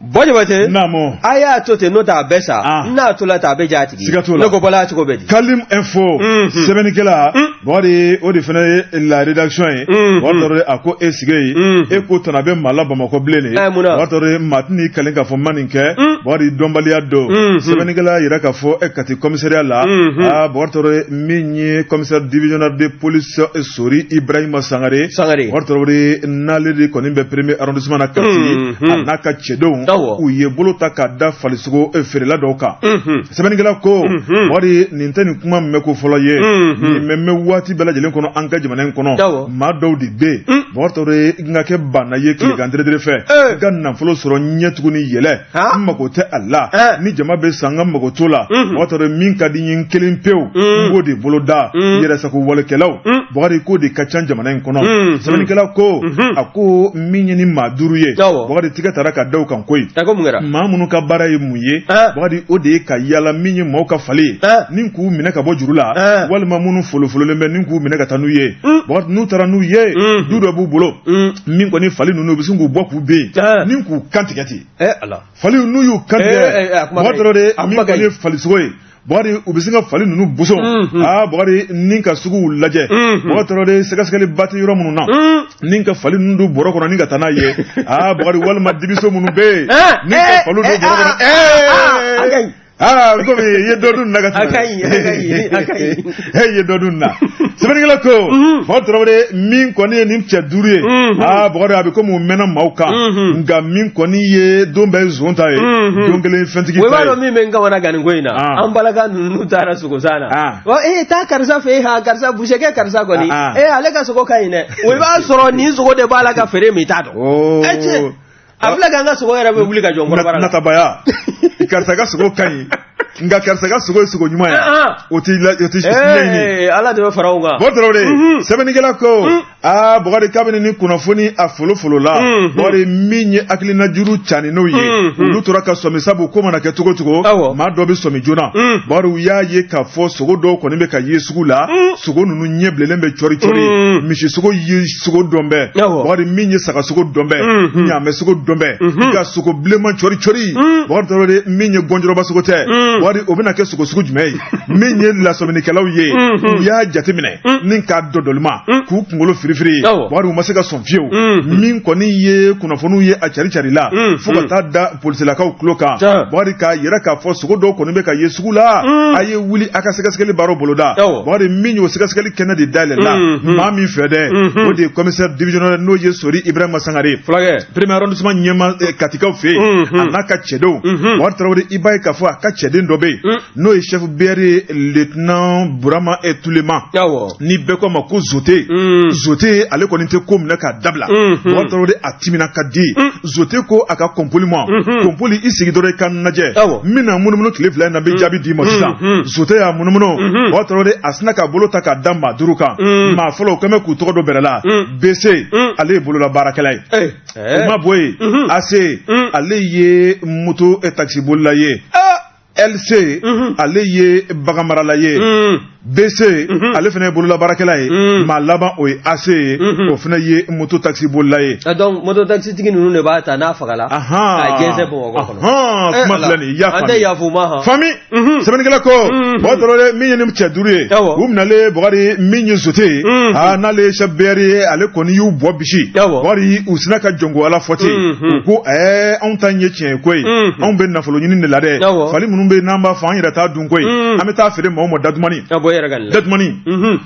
Bɔ Jabate, naamu, a y'a to ten, n'o tɛ a bɛɛ sa. N'a tola ten, a bɛ ja a tigi. Siga t'o la. Ne ko bɔla cogo bɛ di? Kalim Info sɛbɛnnikɛla Bɔkari, o de fana ye la rédaction ye. Bɔkari Tarawele a ko e sigi yen, e ko tana bɛ maa la Bamakɔ bilen de. Mun na? Bɔkari Tarawele, maa tɛn'i kalen k'a fɔ ma nin kɛ. Bɔkari, dɔnbaliya don. Sɛbɛnnikɛla y'a yira k'a fɔ e Kati commissariat la. Aa Bɔkari Tarawele, min ye commissaire divisionnaire de police Sori Ibrahima Sangare. Sangare. Bɔkari Tarawele, n'ale de kɔni bɛ premier arrondissement na Kati, a n'a ka cɛdenw, u ye bolo ta k'a da falisogo feerela dɔw kan. Sɛbɛnnikɛla ko Bɔkari, nin tɛ nin kuma mɛn ko fɔlɔ ye, nin mɛn mɛn waati bɛɛ lajɛlen kɔnɔ an ka jamana in kɔnɔ. Maa dɔw de bɛ yen, Bɔkari Tarawele, n ka kɛ banna ye tilegan teredere fɛ, n ka nafolo sɔrɔ ɲɛ tuguni yɛlɛ, n mago tɛ a la, ni jama bɛ sa n ka mago t'o la. Bɔkari Tarawele, min ka di n ye n kelen pewu, n b'o de bolo da. Yɛrɛsago walekɛlaw, Bɔkari, k'o de ka ca jamana in kɔnɔ. Sɛbɛnnikɛla ko a ko min ye ni maa duuru ye, Bɔkari, tigɛ tara ka da u kan koyi. Maa minnu ka baara ye mun ye, Bɔkari, o de ye ka yala min ye maaw ka fali ye ni k'u minɛ ka bɔ juru la, walima minnu folofololen bɛ ni k'u minɛ ka taa n'u ye. Bɔkari, n'u taara n'u ye, du dɔ b'u bolo min kɔni fali ninnu u bɛ sin k'u bɔ k'u bin ni k'u kantigɛ ten. Fali n'u y'u kantigɛ, Bɔkari Tarawele, min kɔni ye falisogo ye, Bɔkari, u bɛ sin ka fali ninnu boson. Aa Bɔkari, ni ka suguw lajɛ, Bɔkari Tarawele, sɛgɛsɛgɛli ba tɛ yɔrɔ minnu na, ni ka fali ninnu don bɔrɔ kɔnɔ ni ka taa n'a ye. Aa Bɔkari, walima dibiso minnu bɛ yen, ni ka faliw don bɔrɔ kɔnɔ. Aa komi i ye dɔ dun na ka tɛmɛ. A ka ɲi, a ka ɲi, a ka ɲi. E ye dɔ dun na. Sɛbɛnnikɛla ko Bɔkari Tarawele, min kɔni ye nin cɛ duuru ye, aa Bɔkari, a bɛ komi u mɛnna maaw kan, nka min kɔni ye don bɛɛ zon ta ye, don kelen fɛntigi ta ye. O b'a dɔn min bɛ n kamana gan nin ko in na, an balaka ninnu taara sogosan na. Wa e taa karisa fɛ yen, han karisa busekɛ karisa kɔni, ee ale ka sogo ka ɲi dɛ. O i b'a sɔrɔ nin sogo de b'a la ka feere min i t'a dɔn. E cɛ. A filɛ k'an ka sogo yɛrɛ bɛ wuli ka jɔ n kɔnɔbara la. Natabaya, karisa ka sogo ka ɲi, nka karisa ka sogo ye sogo ɲuman ye, o t'i la, o t'i ɲɛɲini. Ala de bɛ fara anw kan. Bɔ Tarawele, sɛbɛnnikɛla ko aa Bɔkari, kabini ni kunnafoni a folofolo la, Bɔkari, min ye hakilinajuru caninenw ye, olu tora ka sɔmi, sabu ko mana kɛ cogo cogo, maa dɔ bɛ sɔmi joona. Bɔkari, u y'a ye k'a fɔ sogo dɔw kɔni bɛ ka ye sugu la, sogo ninnu ɲɛ bilennen bɛ cɔri cɔri, misi sogo ye sogo dɔn bɛɛ, Bɔkari, min ye saga sogo dɔn bɛɛ, ɲaamɛ sogo dɔn bɛɛ, nka sogo bilenman cɔri cɔri, Bɔkari Tarawele, min ye gɔnjɔrɔba sogo tɛ, Bɔkari, o bɛna kɛ sogo sugu jumɛn ye? Min ye lasɔminikɛlaw ye, u y'a jateminɛ ni k'a dɔdɔlima k'u kunkolo firifiri, Bɔkari, u ma se ka sɔn fiyewu. Min kɔni ye kunnafoniw ye a cari cari la fo ka taa da polisilakaw tulo kan, Bɔkari, k'a yira k'a fɔ sogo dɔw kɔni bɛ ka ye sugu la, a ye wuli a ka sɛgɛsɛgɛli baaraw boloda. Bɔkari, min y'o sɛgɛsɛgɛli kɛnɛ de dayɛlɛla maa min fɛ dɛ, o de ye commissaire divisionnaire n'o ye Sori Ibrahima Sangare, premier arrondissement ɲɛma Katikaw fɛ yen, a n'a ka cɛdenw. Bɔkari Tarawele, i b'a ye k'a fɔ a ka cɛden dɔw dɔ bɛ yen n'o ye chef BR ye, lieutenant Burama Tulema, ni bɛɛ ko a ma ko Zote. Zote, ale kɔni tɛ ko minɛ k'a dabila. Bɔkari Tarawele, a timina ka di. Zote ko a ka kɔnpoli ma: kɔnpoli, i sigi dɔrɔn i ka n lajɛ, n bɛna munumunu tile 2 in na, n bɛ jaabi d'i ma sisan. Zote y'a munumunu. Bɔkari Tarawele, a sinna k'a bolo ta k'a da maa duuru kan. Maa fɔlɔ, o kɛlen bɛ k'u tɔgɔ don bɛrɛ la: BC, ale ye bolola baarakɛla ye. O ma bɔ yen, AC, ale ye moto takisibolila ye. LC, ale ye baganmarala ye. BC, ale fana ye bololabaarakɛla ye. Maa laban, o ye AC ye, o fana ye moto taxi bolila ye. Ah, donc moto taxi tigi ninnu de b'a ta n'a fagala k'a jɛnsɛn Bamakɔ kɔnɔ. Kuma filɛ nin ye, i y'a An tɛ yafa u ma han. Fami, sɛbɛnnikɛla ko Bɔkari Tarawele, min ye ni cɛ duuru ye, u minɛlen. Bɔkari, min ye Zote ye, aa, n'ale ye chef BR ye, ale kɔni y'u bɔ bisi. Bɔkari, u sina ka jɔnko Ala fɔ ten. U ko anw ta ye tiɲɛ ye koyi, anw bɛ nafolo ɲini de la dɛ. Fali minnu bɛ yen n'an b'a fɔ, an yɛrɛ t'a dun koyi, an bɛ taa feere maaw ma dadumani. Ka bɔ e yɛrɛ ka nin la. Dadumani.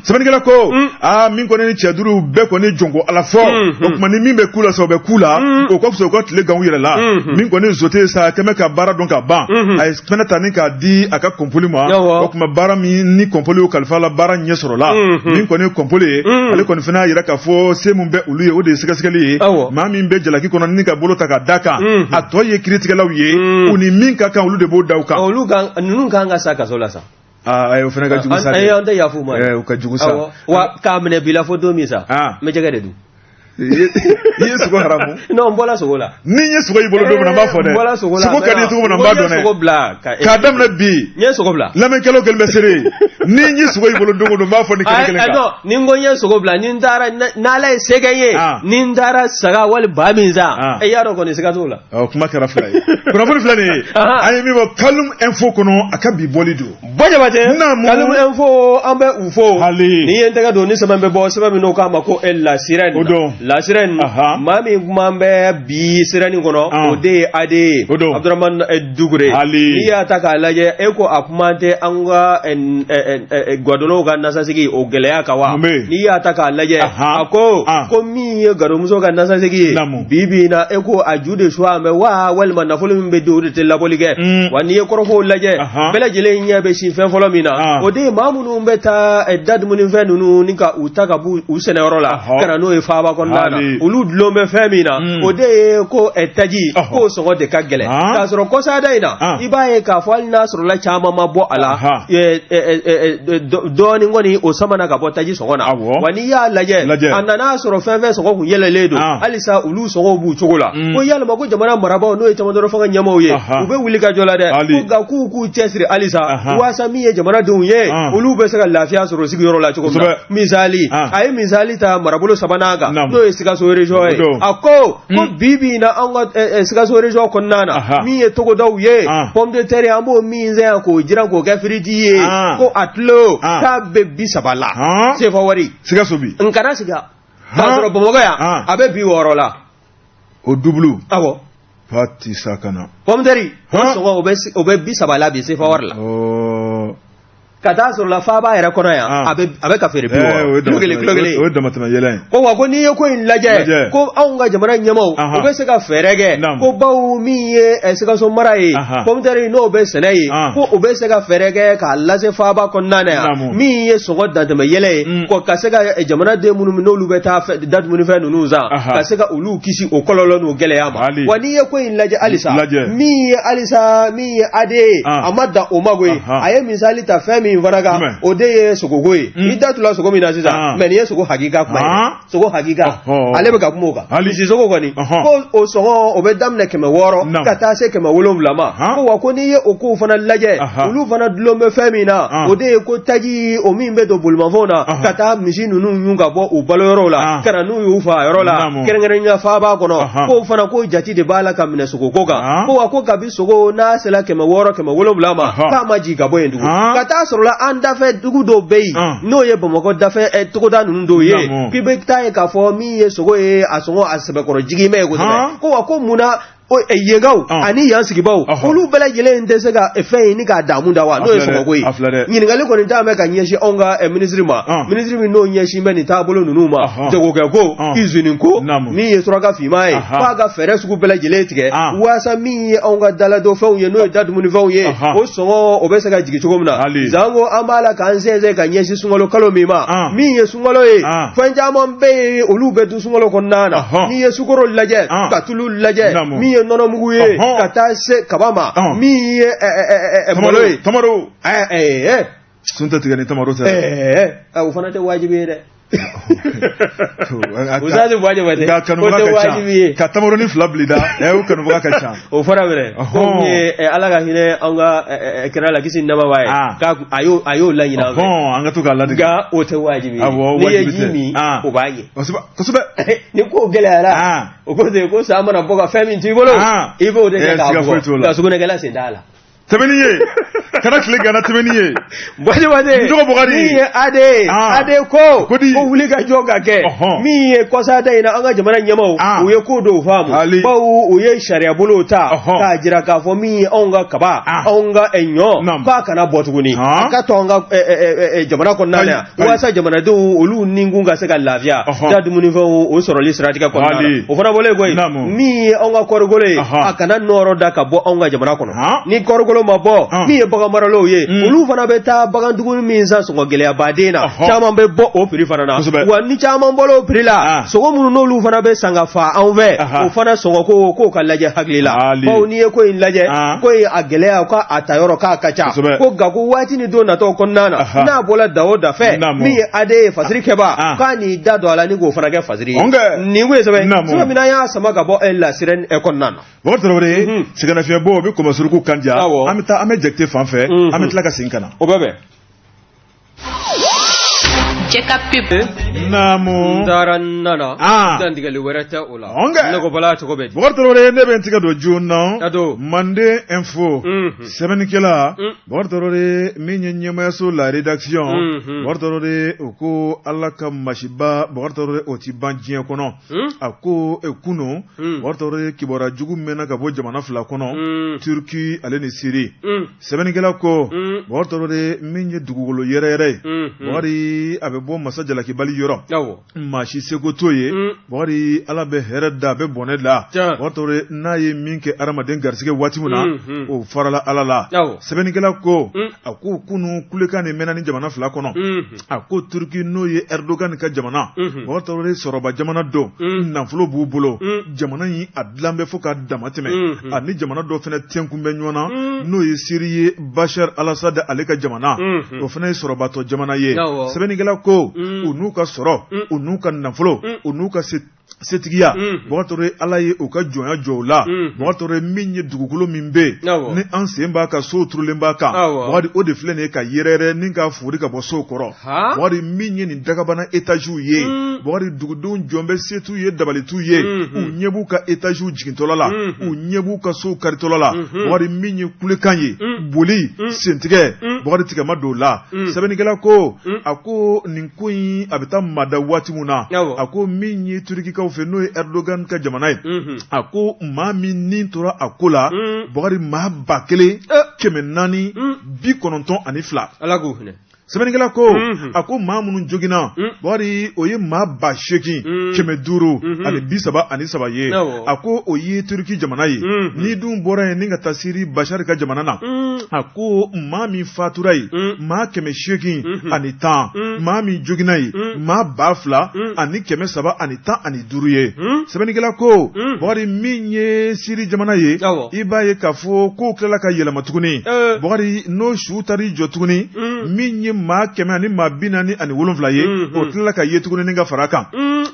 Sɛbɛnnikɛla ko aa, min kɔni ni cɛ duuru bɛɛ kɔni jɔnko Ala fɔ, o tuma ni min bɛ k'u la sa, o bɛ k'u la. O ka fisa u ka tile gan u yɛrɛ la. Min kɔni Zote sa kɛmɛ ka baara dɔn ka ban, a ye fɛnɛ ta ni k'a di a ka kɔnpoli ma. O tuma baara min ni kɔnpoli y'o kalifa la, baara ɲɛ sɔrɔla. Min kɔni ye kɔnpoli ye, ale kɔni fana y'a yira k'a fɔ se min bɛ olu ye, o de ye sɛgɛsɛgɛli ye. Maa min bɛ jalaki kɔnɔ ni ka bolo ta ka da kan, a tɔ ye kiiritigɛlaw ye, u ni min ka kan, olu de b'o da u kan. Olu kan ninnu kan ka sa kaso la sa. Aa, o fana ka jugu sa. Dɛ, an tɛ yafa u ma. O ka jugu sa. Wa k'a minɛ bi la fo don min sa, n bɛ jɛgɛ de dun. I ye sogo haramu. Non, n bɔra sogo la. Ni n ye sogo y'i bolo don min na, n b'a fɔ dɛ. N bɔra sogo la. Sogo ka di ye cogo min na, n b'a dɔn dɛ. Sogo bila. K'a daminɛ bi. N ye sogo bila. Lamɛnnikɛlaw kɛlen bɛ seere ye. Ni n ye sogo y'i bolo don o don, n b'a fɔ nin kɛnɛ kelen kan. Non, ni n ko n ye sogo bila, ni n taara, n'Ala ye se kɛ n ye, ni n taara saga wali ba min san, e y'a dɔn kɔni, siga t'o la. Ɔ, kuma kɛra fila ye. Kunnafoni filɛ nin ye, an ye min bɔ Kalum Info kɔnɔ, a ka bi bɔli don. Bɔ Jabatɛ. Naamu. Kalum Info, an bɛ u fo. Hali. N'i ye n tɛgɛ don ni sɛbɛn bɛ bɔ, sɛbɛn min n'o k'a ma ko La Sirène. O don. La Sirène. Maa min kuma bɛ bi Sirène kɔnɔ, o de ye AD ye. O don. Abdramane Dukure. Hali. N'i y'a ta k'a lajɛ, e ko a kuma tɛ an ka gadonnaw ka nasasigi o gɛlɛya kan wa? Mun bɛ yen? N'i y'a ta k'a lajɛ, a ko ko min ye gadonmuso ka nasasigi ye. Naamu. Bi bi in na, e ko a ju de suwa bɛ wa, walima nafolo min bɛ di, o de tɛ labɔli kɛ. Wa n'i ye kɔrɔfɔw lajɛ, bɛɛ lajɛlen ɲɛ bɛ sin fɛn fɔlɔ min na, o de ye maa minnu bɛ taa da dumunifɛn ninnu ni ka u ta ka b'u u sɛnɛyɔrɔ la ka na n'o ye faaba kɔnɔna na, olu dulon bɛ fɛn min na, o de ye ko taji k'o sɔngɔ de ka gɛlɛn. K'a sɔrɔ kɔsada in na, i b'a ye k'a fɔ hali n'a sɔrɔla caman ma bɔ a la, dɔɔnin kɔni o samana ka bɔ taji sɔngɔ na. Wa n'i y'a lajɛ, a nana sɔrɔ fɛn fɛn sɔngɔ kun yɛlɛlen don, halisa olu sɔngɔw b'u cogo la. Ko yalima ko jamana marabaaw, n'o ye cɛmancɛ fanga ɲɛmaaw ye, u bɛ wuli ka jɔ la dɛ, ko nka k'u k'u cɛsiri halisa waasa min ye jamanadenw ye, olu bɛ se ka lafiya sɔrɔ sigiyɔrɔ la cogo min na. Misali, a ye misali ta marabolo sabanan kan, n'o ye Sikaso région ye. A ko ko bi bi in na, an ka Sikaso région kɔnɔna na, min ye togodaw ye, pomme de terre, an b'o min san yan k'o jiran k'o kɛ firiti ye, ko a kilo k'a bɛ 30 la sefa wari. Sikaso bi. N kana siga k'a sɔrɔ Bamakɔ yan, a bɛ 60 la. O double. Awɔ. Pati sakana. Pomme de terre o sɔngɔ o bɛ 30 la bi sefa wari la. Ka taa sɔrɔ la faaba yɛrɛ kɔnɔ yan, a bɛ ka feere 60 kilo kelen kilo kelen. O ye damatɛmɛ yɛlɛ ye. Ko wa ko n'i ye ko in lajɛ, ko anw ka jamana ɲɛmaaw, u bɛ se ka fɛɛrɛ kɛ, ko bawo min ye Sikaso mara ye, pomme de terre n'o bɛ sɛnɛ ye, ko u bɛ se ka fɛɛrɛ kɛ k'a lase faaba kɔnɔna na yan, min ye sɔngɔ dantɛmɛ yɛlɛ ye, ko ka se ka jamanaden minnu n'olu bɛ taa da dumunifɛn ninnu san, ka se ka olu kisi o kɔlɔlɔ n'o gɛlɛya ma. Wa n'i ye ko in lajɛ halisa, min ye halisa min ye AD ye, a ma dan o ma koyi, a ye misali ta fɛn min fana kan, o de ye sogoko ye. I da tula sogo min na sisan, mais nin ye sogo hakika kuma ye, sogo hakika, ale bɛ ka kuma o kan. Misi sogo kɔni, ko o sɔngɔ o bɛ daminɛ 600 ka taa se 700 ma. Ko wa ko n'i ye o kow fana lajɛ, olu fana dulon bɛ fɛn min na, o de ye ko taji o min bɛ don bolimafɛnw na ka taa misi ninnu ɲun ka bɔ u baloyɔrɔw la ka na n'u y'u fa yɔrɔ la, kɛrɛnkɛrɛnnenya faaba kɔnɔ, k'o fana ko jate de b'a la ka minɛ sogoko kan. Ko wa ko kabi sogo n'a sera 600, 700 ma, k'a ma jigin ka bɔ yen tugun. Ka taa sɔrɔ la an dafɛ dugu dɔw bɛ yen, n'o ye Bamakɔ dafɛ togoda ninnu dɔw ye, k'i bɛ taa ye k'a fɔ min ye sogo ye, a sɔngɔ a sɛbɛkɔrɔ jigin bɛ yen kosɛbɛ. Ko wa ko munna Yenkaw ani yan sigibaw olu bɛɛ lajɛlen tɛ se ka fɛn in ni k'a damu da wa n'o ye sɔngɔko ye ɲininkali kɔni taa bɛ ka ɲɛsin anw ka minisiri ma minisiri min n'o ɲɛsin bɛ nin taabolo ninnu ma jagokɛ ko usine ko min ye suraka finman ye f'a ka fɛɛrɛ sugu bɛɛ lajɛlen tigɛ waasa min ye anw ka daladonfɛnw ye n'o ye da dumunifɛnw ye o sɔngɔ o bɛ se ka jigin cogo min na zanko an b'a la k'an sɛnsɛn ka ɲɛsin sunkalo kalo min ma min ye sunkalo ye fɛn caman bɛ yen olu bɛ dun sunkalo kɔnɔna na n'i ye sukaro lajɛ ka tulu lajɛ min ye nɔnɔmugu ye ka taa se kaba ma min ye malo ye tamaro sun tɛ tigɛ ni tamaro tɛ o fana tɛ wajibi ye dɛ ka tamaronin fila bila i da o kanubaga ka ca o fɔra wɛrɛ ko min ye Ala ka hinɛ an ka kira la kisi ni nɛɛma b'a ye k'a y'o a y'o laɲini an fɛ an ka to k'a ladege nka o tɛ wajibi ye n'i ye ji min o b'a ɲɛ kosɛbɛ ni ko gɛlɛyara o ko ten ko san mana bɔ ka fɛn min t'i bolo i b'o de kɛ k'a bugɔ nka sugunɛkɛla sen t'a la tɛmɛni ye kana tile gana tɛmɛni ye Bɔjabate Njogo Bugari min ye AD ye AD ko ko di ko wuli ka jɔ ka kɛ min ye kɔsada in na an ka jamana ɲɛmaaw u ye ko dɔw faamu bawo u ye sariya bolow ta k'a jira k'a fɔ min ye anw ka kaba anw ka ɲɔ k'a kana bɔ tuguni a ka to an ka jamana kɔnɔna na yan walasa jamanadenw olu ninkun ka se ka lafiya da dumunifɛnw o sɔrɔli siratigɛ kɔnɔna na o fana bɔlen koyi min ye anw ka kɔɔrikolo ye a kana nɔrɔ da ka bɔ anw ka jamana kɔnɔ ni kɔɔrikolo ma bɔ min ye bagan maralaw ye olu fana bɛ taa bagan dumuni min san sɔngɔ gɛlɛyabaden na caman bɛ bɔ o prix fana na wa ni caman bɔra o prix la sogo minnu n'olu fana bɛ san ka fa anw fɛ o fana sɔngɔ ko k'o ka lajɛ hakili la bawo n'i ye ko in lajɛ ko in a gɛlɛya ko a ta yɔrɔ k'a ka ca ko nka ko waati ni don natɔ kɔnɔna na n'a bɔra da o da fɛ min ye AD ye fasiri kɛba k'a n'i da don a la ni k'o fana kɛ fasiri ye nin kun ye sɛbɛn sɛbɛn min an y'a sama ka bɔ La Sirène kɔnɔna na Bakari Tarawele sɛgɛnnafiɲɛbɔ o bɛ kɔmɔsuruku kan ja an bɛ taa an bɛ Jakite fan fɛ an bɛ tila ka segin ka na o bɛ bɛn Cɛ ka pub naamu n taara n nana dantigɛli wɛrɛ tɛ o la ne ko Bala cogo bɛ di Bakari Tarawele ne bɛ n tigɛ don joona Manden Info sɛbɛnnikɛla Bakari Tarawele min ye ɲɛmayaso la rédaction Bakari Tarawele o ko Ala ka masiba Bakari Tarawele o ti ban diɲɛ kɔnɔ a ko kunun Bakari Tarawele kibaruya jugu mɛnna ka bɔ jamana fila kɔnɔ Turki ale ni Siri sɛbɛnnikɛla ko Bakari Tarawele min ye dugukolo yɛrɛyɛrɛ ye Bakari a bɛ bɔ masa jalakibali yɔrɔ maa si seko t'o ye Bakari Ala bɛ hɛrɛ da a bɛ bɔnɛ da Bakari Tarawele n'a ye min kɛ hadamaden garisɛgɛ waati min na o farala Ala la sɛbɛnnikɛla ko a ko kunun kulekan nin mɛnna ni jamana fila kɔnɔ a ko Turki n'o ye Erdogan ka jamana Bakari Tarawele sɔrɔba jamana don nafolo b'u bolo jamana in a dilan bɛ fo ka dama tɛmɛ ani jamana dɔ fana tɛnkun bɛ ɲɔgɔn na n'o ye Siri ye Bashar al-Assad ale ka jamana o fana ye sɔrɔbatɔ jamana ye sɛbɛnnikɛla ko u n'u ka sɔrɔ u n'u ka nafolo u n'u ka setigiya Bakari Tarawele Ala ye u ka jɔnya jɔ u la Bakari Tarawele min ye dugukolo min bɛ yen ni an sen b'a kan sow turulen b'a kan Bakari o de filɛ nin ye ka yɛrɛyɛrɛ ni ka fori ka bɔ sow kɔrɔ Bakari min ye nin dagabana etaziw ye Bakari dugudenw jɔn bɛ se t'u ye dabali t'u ye u ɲɛ b'u ka etaziw jigintɔla la u ɲɛ b'u ka sow karitɔla la Bakari min ye kulekan ye boli sentigɛ Bakari tigɛ ma don o la sɛbɛnnikɛla ko a ko nin ko in a bɛ taa mada waati min na a ko min ye Turikikaw fɛ n'o ye Erdogan ka jamana ye a ko maa min ni tora a ko la Bakari maa 1492. Ala k'u hinɛ. Sɛbɛnnikɛla ko a ko maa minnu joginna Bakari o ye maa 8533 ye a ko o ye Turiki jamana ye n'i dun bɔra yen ni ka taa Siri Bashar ka jamana na a ko maa min fatura yen maa 810 maa min joginna yen maa 2315 ye sɛbɛnnikɛla ko Bakari min ye Siri jamana ye i b'a ye k'a fɔ kow tilala ka yɛlɛma tuguni Bakari n'o su taar'i jɔ tuguni min ye maa 147 ye o tilala ka ye tuguni ni ka fara kan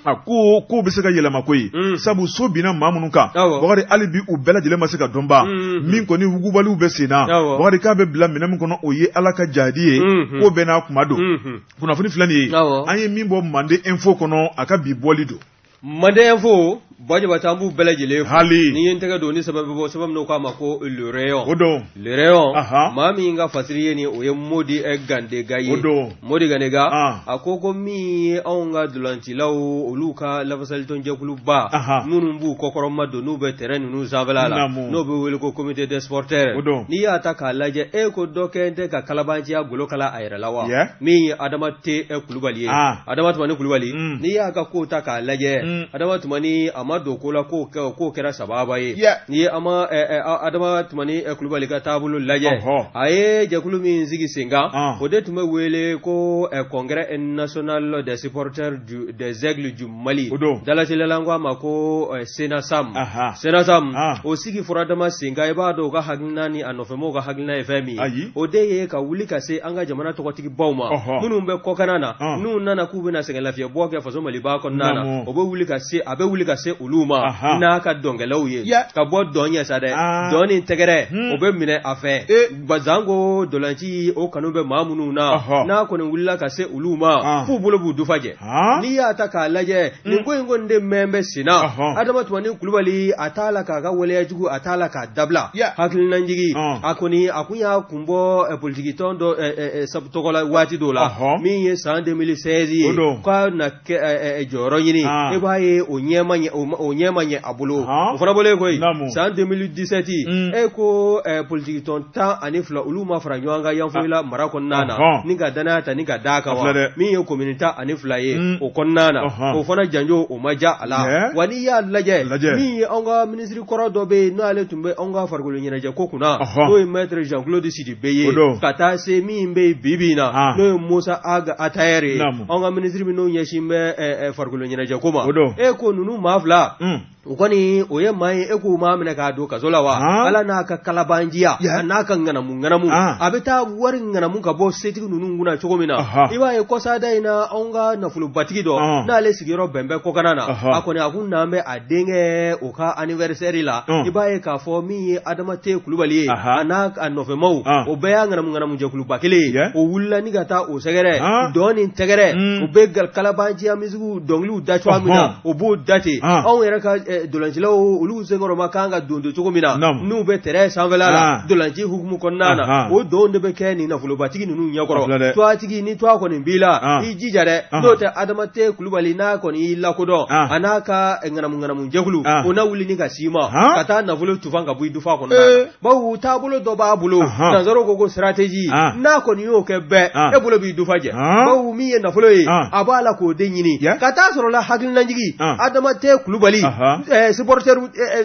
a ko kow bɛ se ka yɛlɛma koyi sabu so binna maa minnu kan Bakari hali bi u bɛɛ lajɛlen ma se ka dɔnba min kɔni wugubaliw bɛ sen na Bakari k'a bɛ bila minɛn min kɔnɔ o ye Ala ka jadi ye ko bɛɛ n'a kuma don kunnafoni filɛ nin ye an ye min bɔ Mande Info kɔnɔ a ka bi bɔli don Mande Info Ba Jabate an b'u bɛɛ lajɛlen fo. Hali. Ni ye n tɛgɛ don ni sɛbɛn bɛ bɔ sɛbɛn min n'u k'a ma ko Le Rayon. O don. Le Rayon. Ahan. Maa min ka fasiri ye nin o ye Modi Gandega ye. O don. Modi Gandega. An. A ko ko min ye anw ka dolancilaw olu ka lafasalitɔnjɛkuluba. Ahan. Minnu b'u kɔkɔrɔma don n'u bɛ terrain ninnu sanfɛla la. Naamu. N'o bɛ wele ko comité des supporters. O don. N'i y'a ta k'a lajɛ e ko dɔ kɛlen tɛ ka kalabanciya golo kala a yɛrɛ la wa. Yeah. Min ye Adama T Kulubali ye. An. Adama Tumani Kulubali. Mm. N'i y'a ka kow ta k'a lajɛ. Mm. Adama Tumani a ma don ko la k'o kɛra sababa ye. Yeah. N'i ye Adama Tumani Kulubali ka taabolo lajɛ. Ɔhɔ. A ye jɛkulu min sigi sen kan. An. O de tun bɛ wele ko Congrès national des supporters des Aigles du Mali. O don. Dalaseliya la an ko a ma ko CNASAM. Aha. CNASAM. An. O sigi furadama sen kan i b'a dɔn u ka hakilina ni a nɔfɛmɔgɔw ka hakilina ye fɛn min ye. Ayi. O de ye ka wuli ka se an ka jamana tɔgɔtigibaw ma. Ɔhɔ. Minnu bɛ kɔkanna na. An. N'u nana k'u bɛna sɛgɛnlafiɲɛbɔ kɛ faso Maliba kɔnɔna na. Naamu. O bɛ wuli ka se a bɛ wuli ka se olu ma. Aha. N'a ka dɔnkɛlaw ye. Yeah. Ka bɔ dɔn ɲɛ sa dɛ. Ah. Dɔn ni tɛgɛrɛ. Hmm. O bɛ minɛ a fɛ. Eh. Ba zanko dolanci o kanu bɛ maa minnu na. Ɔhɔ. N'a kɔni wulila ka se olu ma. Ah. F'u bolo b'u dufa jɛ. Han. N'i y'a ta k'a lajɛ nin ko in kɔni de mɛn bɛ sen na. Ɔhɔ. Adama Tumani Kulubali a t'a la k'a ka waleya jugu a t'a la k'a dabila. Yeah. Hakilinajigi. Ɔn. A kɔni a kun y'a kun bɔ politikitɔn dɔ tɔgɔ la waati dɔ la. Ɔhɔ. Min ye san 2016 ye. O don. K'a na kɛ jɔyɔrɔ ɲini. Ah. E b'a ye o ɲɛ ma ɲɛ o ɲɛ ma ɲɛ a bolo. Ɔhɔn. O fana bɔlen koyi. Naamu. San 2017. E ko politikitɔn 12 olu ma fara ɲɔgɔn kan Yanfolila mara kɔnɔna na. Ɔhɔn. Ni ka danaya ta ni ka d'a kan A wa. filɛ dɛ. Min ye commune 12 ye. O kɔnɔna na. Ɔhɔn. O fana janjo o ma diya a la. Yeah. Wa n'i y'a lajɛ. Lajɛ. Min ye anw ka minisiri kɔrɔ dɔ bɛ yen n'ale tun bɛ anw ka farikolo ɲɛnajɛ ko kunna. Ɔhɔn. N'o ye maître Jean Claude Sidibe ye. O don. Ka taa se min bɛ yen bi bi in na. Ah. N'o ye Musa Ag Attaher ye. Naamu. Anw ka minisiri min n'o ɲɛsin bɛ farikolo ɲɛnajɛ ko ma. O don. E ko ninnu maa fila. Mm. O kɔni o ye maa ye e k'u maa minɛ k'a don kaso la wa Han. ala n'a ka kalabanjiya Yeah. a n'a ka ŋanamu ŋanamu Ah. a bɛ taa wari ŋanamu ka bɔ setigi ninnu kunna cogo min na Aha. i b'a ye kɔsada in na anw ka nafolobatigi dɔ Ɔn. n'ale sigiyɔrɔ bɛn bɛ kɔkanna na Aha. a kɔni a kun n'an bɛ a denkɛ o ka anniversaire la Ɔn. i b'a ye k'a fɔ min ye Adama T Kulubali ye Aha. a n'a a nɔfɛmaw Ah. o bɛɛ y'a ŋanamu ŋanamu jɛkuluba kelen ye Yeah. o wulila ni ka taa o sɛgɛrɛ Ah. dɔn ni tɛgɛrɛ Mm. u bɛ kalabanjiya misigiw dɔnkiliw da cogoya min na Ɔhɔn. o b'o da ten Ah. anw yɛrɛ ka dolancilaw olu senkɔrɔma kan ka don don cogo min na Naamu. n'u bɛ terrain sanfɛla la Ah. dolanci hukumu kɔnɔna na Ahan. o don de bɛ kɛ nin nafolobatigi ninnu A filɛ ɲɛkɔrɔ dɛ. tɔgɔtigi ni tɔgɔ kɔni b'i la Ah. i jija dɛ Ahan. n'o tɛ Adama T Kulubali n'a kɔni y'i lakodɔn Ah. a n'a ka ŋanamu ŋanamu jɛkulu Ah. o na wuli ni ka s'i ma Han. ka taa nafolo tufan ka bɔ i dufa kɔnɔna Eh. na bawo taabolo dɔ b'a bolo Ahan. nansaraw ko ko stratégie Ah. n'a kɔni y'o kɛ bɛɛ Ah. e bolo b'i dufa jɛ Han. bawo min ye nafolo ye Ah. a b'a la k'o de ɲini Yeah. ka taa sɔrɔ la hakilinajigi Ah. Adama T Kulubali Aha.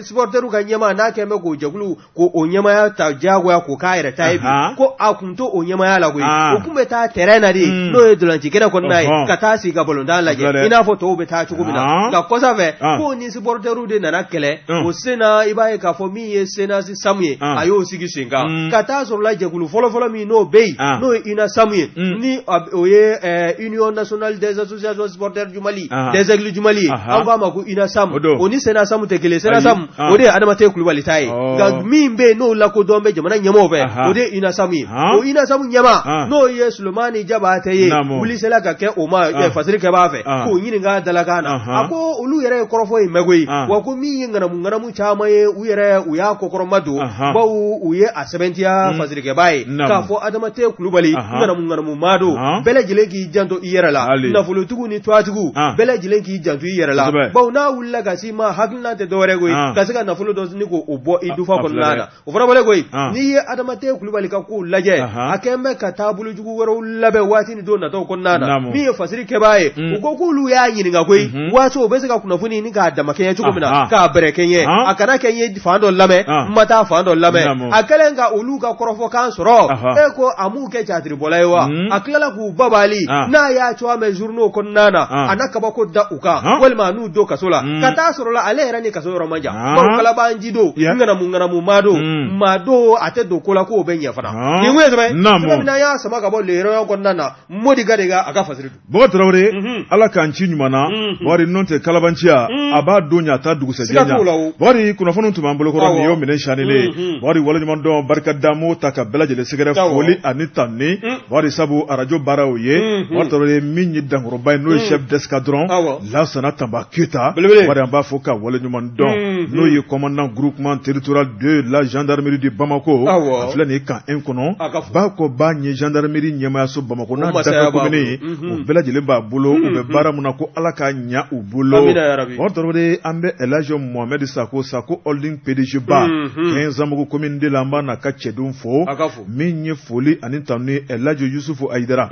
supporteru ka ɲɛmaa n'a kɛn bɛ k'o jɛkulu k'o o ɲɛmaaya ta diyagoya k'o k'a yɛrɛ ta ye bi Aha. ko a kun t'o o ɲɛmaaya la koyi Ah. o kun bɛ taa terrain na de Mm. n'o ye dolanci kɛnɛ kɔnɔna ye Ɔhɔn. ka taa sigi ka balontan Filɛ lajɛ dɛ. i n'a fɔ tɔw bɛ taa cogo min na Ah. nka kɔsa fɛ Ah. k'o ni supporteru de nana kɛlɛ Mm. o sen na i b'a ye k'a fɔ min ye CNASAM ye Ah. a y'o sigi sen kan Mm. ka taa sɔrɔ la jɛkulu fɔlɔfɔlɔ min n'o bɛ yen Ah. n'o ye UNASAM ye Mm. ni o ye Union nationale des associations supporters du Mali Ah. des aigles du Mali ye Aha. an k'a ma ko UNASAM O don. o ni CNASAM tɛ kelen CNASAM Ayi. Ah. o de ye Adama T Kulubali ta ye Ɔ. nka min bɛ yen n'o lakodɔn bɛ jamana ɲɛmɔgɔw fɛ Aha. o de ye UNASAM ye Han. o UNASAM ɲɛmaa Ah. n'o ye Solomani Jabatɛ ye Naamu. wuli sela ka kɛ o ma Ah. fasiri kɛbaa fɛ Ah. k'o ɲininka a dalakan na Ahan. a ko olu yɛrɛ ye kɔrɔfɔ in mɛn koyi Ah. wa ko min ye ŋanamu ŋanamu caman ye u yɛrɛ u y'a kɔkɔrɔma don Ahan. bawo u ye a sɛbɛntiya Mm. fasirikɛbaa ye Naamu. k'a fɔ Adama T Kulubali Ahan. ŋanamu ŋanamu maa don Ahan. bɛɛ lajɛlen k'i janto i yɛrɛ la Hali. nafolotigiw ni tɔgɔtigiw Ah. bɛɛ lajɛlen k'i janto i yɛrɛ la Kosɛbɛ. bawo n'a wulila ka s'i ma hakilina tɛ dɔwɛrɛ koyi Ah. ka se ka nafolo dɔ ni k'o bɔ i dufa A filɛ kɔnɔna dɛ. na o fana bɔlen koyi Ah. n'i ye Adama T Kulubali ka kow lajɛ Ahan. a kɛn bɛ ka taabolo jugu wɛrɛw labɛn waati ni don nataw kɔnɔna na Naamu. min ye fasiri kɛbaa ye Mm. u ko k'olu y'a ɲininka koyi Mhm. waati o bɛ se ka kunnafoni ɲini k'a damakɛɲɛ cogo min na Ahan. k'a bɛrɛkɛɲɛ Han. a kana kɛ n ye fan dɔ lamɛn Ah. n ma taa fan dɔ lamɛn Naamu. a kɛlen ka olu ka kɔrɔfɔkan sɔrɔ Ahan. e ko a m'u kɛ catiribɔla ye wa Mm. a tilala k'u babali Ah. n'a y'a cogoya mɛn journaux kɔnɔna na Ah. a na kabako da u kan Han. walima a n'u don kaso la Mm. ka taa sɔrɔ la ale yɛrɛ ni kaso yɔrɔ man jan Ah. bawo kalabanji don Yeah. ŋanamu ŋanamu maa don Mm. maa don a tɛ don ko la k'o bɛ ɲɛ fana Ah. nin kun ye sɛbɛn Naamu. sɛbɛn min n'an y'a sama ka bɔ le rayon kɔnɔna na Modi Gadega a ka fasiri don Bɔkari Tarawele Mhm. Ala k'an ci ɲuman na Mhm. Bɔkari n'o tɛ kalabanciya Mm. a b'a don ɲɛ a t'a dugusɛjɛ Siga t'o la o. ɲɛ Bɔkari kunnafoniw tun b'an bolokɔrɔ Awɔ. nin y'o minɛ saninen ye Mhm. Bɔkari waleɲuman dɔn barika da m'o ta ka bɛɛ lajɛlen sɛgɛrɛ Awɔ. foli ani tanuni Mm. Bɔkari sabu arajo baara y'o ye Mhm. Bɔkari Tarawele min ye dankɔrɔba ye n'o ye Mm. chef d'escadron Awɔ. Lasana Tanba Keyita Belebele. Bari an b'a fo ka waleɲuman dɔn, n'o ye commandant groupement territorial de la gendarmerie de Bamako. A filɛ nin ye camp 1 kɔnɔ, ba kɔ ba ɲɛ gendarmerie ɲɛmaayaso Bamakɔ n'a dafɛ komini, o bɛɛ lajɛlen b'a bolo. U bɛ baara min na, ko Ala k'a ɲa u bolo. Bakari Tarawele, an bɛ Elhaji Mohamed Sako, Sako Holding PDG ba, Kɛnzanbugu commune de la, an b'a n'a ka cɛdenw fo. Min ye foli ani tanu ye, Elhaji Yusufu Ayidara,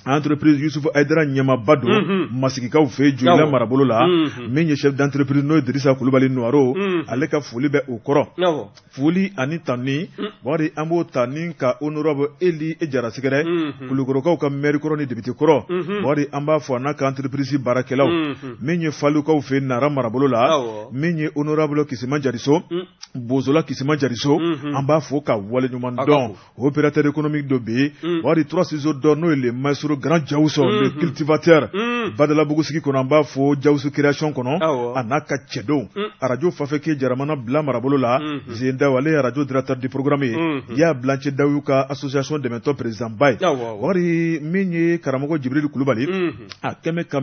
entreprise Yusufu Ayidara ɲɛmaaba don Masigikaw fɛ yen Joyila marabolo la. Min ye chef d'entreprise, n'o ye Dirisa Kulubali Noiro, ale ka foli bɛ o kɔrɔ. Foli ani tanuni, Bakari, an b'o ta ni ka honorable Eli Jara sɛgɛrɛ, Kulukɔrɔkaw ka maire kɔrɔ ni député kɔrɔ. Bakari, an b'a fo a n'a ka entreprise baarakɛlaw. Min ye Falukaw fɛ Nara marabolo la, min ye honorable Kisima Jariso, Bozola Kisima Jariso, an b'a fo ka waleɲuman dɔn. Opérateur économique dɔ bɛ yen, Bakari, trois ciseaux d'or, n'o ye le maestro grand Jawuso, le cultivateur, Badalabugu sigi kɔnɔ, an b'a fo Jawuso création kɔnɔ, a n'a ka cɛdenw. Arajo Fafeke Jaramana Bila marabolo la, Zendaw, ale ye arajo directeur du programme ye, y'a Bilancɛ Dawu ka association dɛmɛtɔ président ba ye. Bakari, min ye karamɔgɔ Jibril Kulubali, a kɛmɛ ka